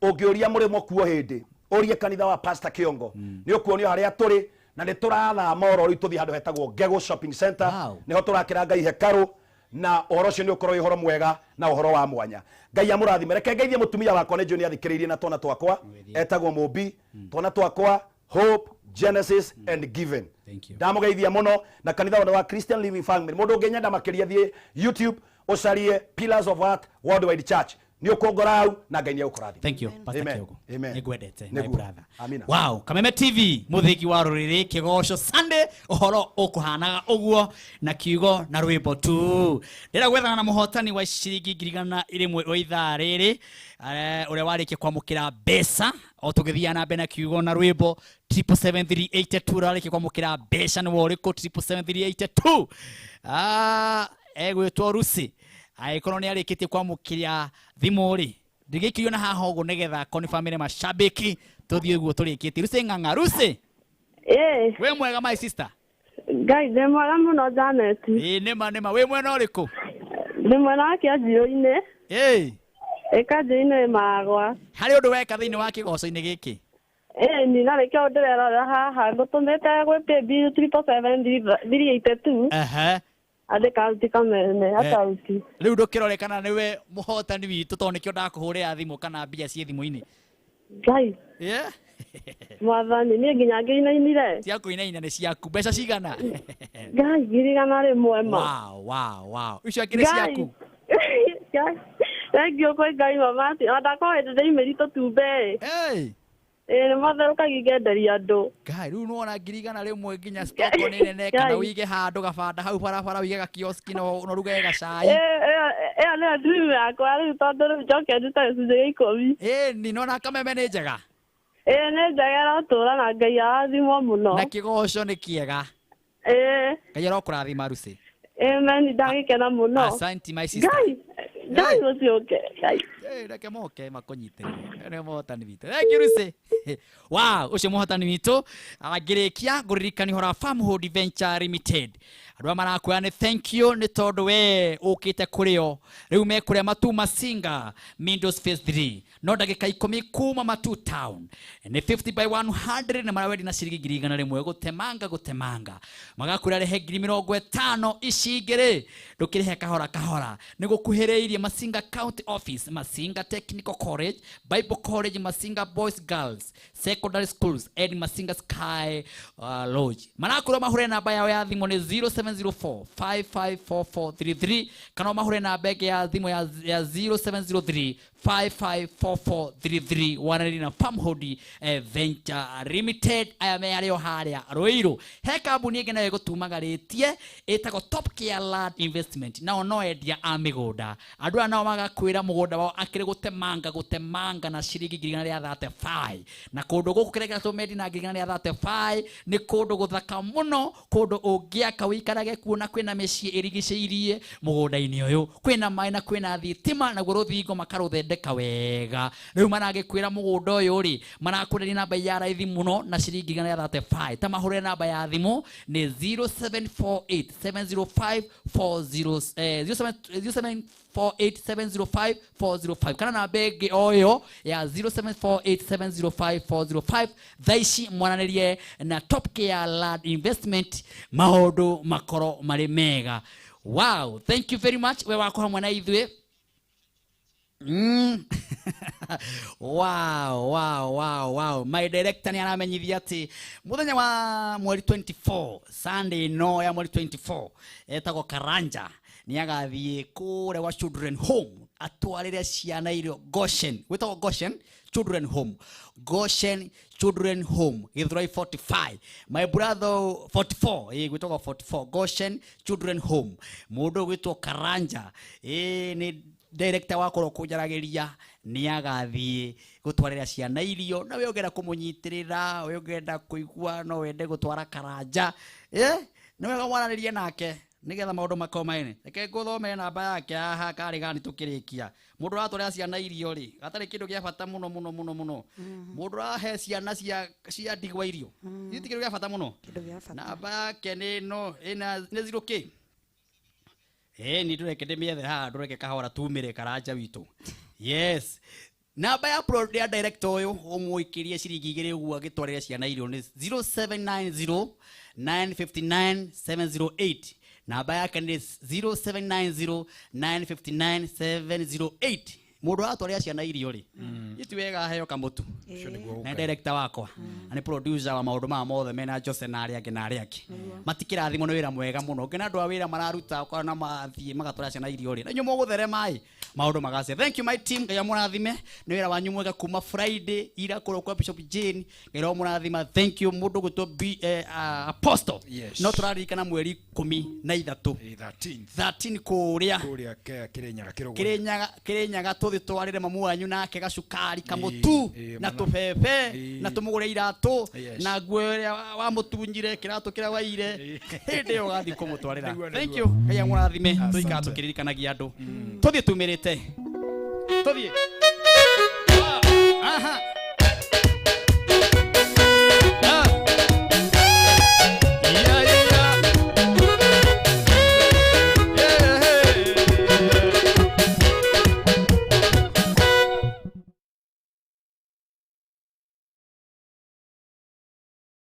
Ũngĩũria mũrĩmo kuo hĩndĩ, ũrie kanitha wa Pastor Kiongo. Nĩ ũkuonio harĩa tũrĩ na nĩ tũrathama oro rĩu tũthiĩ handũ hetagwo Ngegũ Shopping Center. Nĩho tũrakĩra Ngai hekarũ. Na ũhoro ũcio nĩ ũkorwo wĩ ũhoro mwega na ũhoro wa mwanya. Ngai amũrathime. Reke ngeithie mũtumia wakwa nĩ njũĩ nĩ athikĩrĩirie na twana twakwa. Etagwo Mũmbi. Twana twakwa Hope, Genesis and Given. Ndamũgeithia mũno na kanitha wothe wa Christian Living Family. Mũndũ ũngĩnyenda makĩria thiĩ YouTube ũcarie Pillars of Heart Worldwide Church. Nĩ ũkũngora hau na Ngai nĩ egũkũrathima. Thank you, Pastor Amen. Kĩogo. Amen. Nĩngwendete, my Nĩguo. brother. Amina. Wow, Kameme TV mũthĩgi wa rũrĩrĩ kĩgoco Sunday ũhoro ũkũhanaga ũguo na kiugo na rwĩmbo tu. Ndĩrenda gwethana na mũhotani wa ciringi 100,000 wa ithaa rĩrĩ ũrĩa warĩkia kwamũkĩra mbeca o tũgĩthiaga na mbere na kiugo na rwĩmbo 777,382 ũrarĩkia kwamũkĩra mbeca nĩ worĩkũ 777,382 egwĩtwo Rusi angĩkorwo nĩ arĩkĩtie kwamũkĩra thimũ rĩ ndigĩkirio na haha ũguo nĩgetha confirm mashabiki Tũthiĩ guo tũrĩkĩtie. Lucy Ng'ang'a, Lucy. Ĩĩ. Wĩ mwega my sister? Ngai ndĩ mwega mũno Janet. Ĩĩ nĩma nĩma, wĩ mwena ũrĩkũ? Ndĩ mwena wa Kĩanjirũ-inĩ. Ĩĩ. Ĩ Kĩanjirũ-inĩ Magwa. Harĩ ũndũ weka thĩinĩ wa kĩgoco-inĩ gĩkĩ? Ĩĩ ni na nĩkĩo ndĩrerorera haha ngũtũmĩte gwĩ paybill 777 Ehe. Andĩ kaunti Kameme akaunti. Rĩu ndũkĩrore kana nĩwe mũhotani witũ tondũ nĩkĩo ndakũhũrĩra thimũ kana mbia ciĩ thimũ-inĩ. Ngai. Yeah. Mwathani niĩ nginya ngĩinainire. Cia kũinaina nĩ ciaku. Mbeca cigana? Ngai 100,000 ma. Wow, wow, wow. Icio akĩrĩ ciaku. Ngai. Thank you kwĩ Ngai mama atĩ ona ndakorwo hĩndĩ ndĩimĩri tũtumbĩ. Hey. Ĩĩ nĩ matherũkagia ngenderia andũ. Ngai rĩu nĩwona 100,000 nginya stoko nĩ nene kana wĩige handũ gabanda hau barabara wĩige gakioski no ũruge gacai. Ĩyo nĩyo dream yakwa rĩu tondũ rĩu njoke ndute 10%. Ĩĩ ni nona Kameme nĩ njega. Ĩĩ nĩ njega ĩrotũra na Ngai arathimwo mũno. Na kĩgoco nĩ kĩega. Ĩĩ. Ngai arokũrathima Lucy. Amen, ndagĩkena mũno. Asante my sister. Ngai, Ngai ũcio Ngai. Reke moke makũnyitĩrĩre. Nĩ mũhotani witũ. Thank you Lucy. Wow, ũcio mũhotani witũ. Ngĩrĩkia ngũririkania ũhoro wa Farmhold Venture Limited. Andũ aya marakwĩra nĩ thank you nĩ tondũ we ũkĩte kũrĩ o. Rĩu me kũrĩa Matu Masinga Mindos Phase 3. No ndagĩka 10 kuma Matu Town. Nĩ 50 by 100 na marawendi na ciringi 100,000 gũtemanga gũtemanga. Magakwĩra rehe 50,000 ici ingĩ rĩ ndũkĩrĩhe kahora kahora. Nĩ gũkuhĩrĩirie Masinga County Office, Masinga Technical College, Bible College, Masinga Boys Girls Secondary Schools and Masinga Sky Lodge. Marakwĩra mahũre namba yao ya thimũ nĩ 0704 554433 kana mahũre namba ĩngĩ ya thimũ ya 0703 554433 wanarĩria na Farmhold Venture Limited. Aya me arĩ o harĩa Ruiru. He kambuni ĩngĩ nayo ĩgũtumagarĩtie ĩtagwo Top Care Land Investment. Nao no endia a mĩgũnda. Andũ aya nao magakwĩra mũgũnda wao akĩrĩ gũtemanga gũtemanga na ciringi 135. Na kũndũ gũkũ kĩrĩa kĩratũmendi na 135 nĩ kũndũ gũthaka mũno, kũndũ ũngĩaka wĩikarage kuo na kwĩna mĩciĩ ĩrigicĩirie mũgũnda-inĩ ũyũ. Kwĩna maĩ na kwĩna thitima naguo rũthingo makarũthondeka wega. Rĩu maragĩkwĩra mũgũnda ũyũ rĩ marakwenderia namba ya raithi mũno na ciringi 135. Ta mahũrĩre namba ya thimũ nĩ 0748 705 40 0748 705 405 kana namba ĩngĩ o ĩyo ya 0748 705 405. Thaa ici mwaranĩrie na Top Care Land Investment maũndũ makorwo marĩ mega. Wow, thank you very much we wako hamwe na ithuĩ. Wow, wow, wow, wow. My director nĩ aramenyithia atĩ mũthenya wa mweri 24, Sunday no ya mweri 24, etagwo Karanja nĩ agathiĩ kũrĩa gwa Children Home atwarĩre ciana irio Goshen, gwĩtagwo Goshen Children Home, Goshen Children Home Githurai 45, my brother 44, gwĩtagwo 44 Goshen Children Home. Mũndũ gwĩtwo Karanja nĩ director wakorwo kũnjaragĩria nĩ agathiĩ gũtwarĩra ciana irio, na we ũngĩenda kũmũnyitĩrĩra, we ũngĩenda kũigua no wende gũtwara Karanja, nĩ wega mwaranĩrie nake nĩgetha maũndũ makorwo maene. Reke ngũthomere namba yake haha karĩ gani tũkĩrĩkia. Mũndũ ũratwarĩra ciana irio rĩ, gatarĩ kĩndũ gĩa bata mũno mũno mũno mũno. Mũndũ ũrahe ciana cia ndigwa irio, ti kĩndũ gĩa bata mũno. Namba yake nĩ no ĩna nĩ 0 k. Ni ndũreke ndĩmĩethe haha, ndũreke kahora tumĩre Karanja witũ. Yes. Namba ya ya director ũyũ ũmũikĩrie ciringi 2 ũguo agĩtwarĩra ciana irio nĩ 0790 959 708. Namba yake nĩ 0790 959 708. Mũndũ ũratwarĩra ciana irio rĩ, iti wega aheo kamũtu. Na director wakwa na nĩ producer wa maũndũ maya mothe mena Jose na arĩa angĩ na arĩa angĩ. Matikĩrathimwo nĩ wĩra mwega mũno. Ngena andũ a wĩra mararuta ũkona mathiĩ magatwarĩra ciana irio rĩ, na inyuĩ mũgũtherema ĩ maũndũ magacia. Thank you my team, Ngai amũrathime. Nĩ wĩra wanyu mwega kuma Friday ira kũrĩa kwa Bishop Jane, Ngai amũrathima. Thank you mũndũ gwĩtwo Apostle. Yes. No tũraririkana mweri 13 13 kũrĩa Kĩrĩnyaga Kĩrĩnyaga tũthiĩ twarĩre mamu wanyu nake gacukari kamũtu na tũbebe na tũmũgũre iratũ na nguo ĩrĩa wamũtunyire kĩratũ kĩrĩa waire hĩndĩ ĩyo ũgathiĩ kũmũtwarĩra. Thank you, Ngai amũrathime. Tũikara tũkĩririkanagia andũ. Tũthiĩ tumĩrĩte, tũthiĩ.